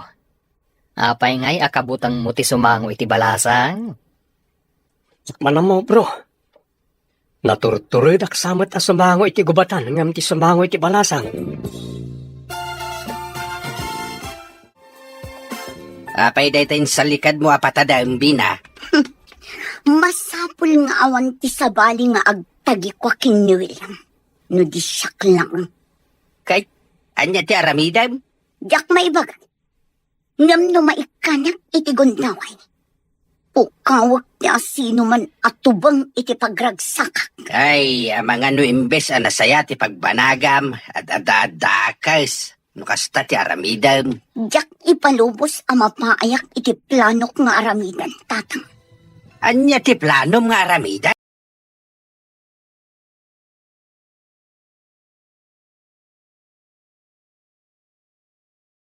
Apay ngay a kabutengmo ti sumango iti balasang? Diak man ammo, bro. Naturturedak sa met a sumango iti gubatan ngem ti sumango iti balasang. Apay dayta insalikadmo a patadem, Bina? Masapul nga awan ti sabali nga agtagikua ken ni William. No di siak lang. Kay, ania ti aramidem? Diak maibaga. Ngem no maikkanak iti gundaway, pukawek ti asinoman a tubeng iti pagragsakak. Ay, amangan no imbes a nasaya ti pagbanagam, ad-adda-addakes. No kasta ti aramidem. Diak ipalubos a mapaayak iti planok nga aramiden, Tatang. Ania ti planom nga aramiden?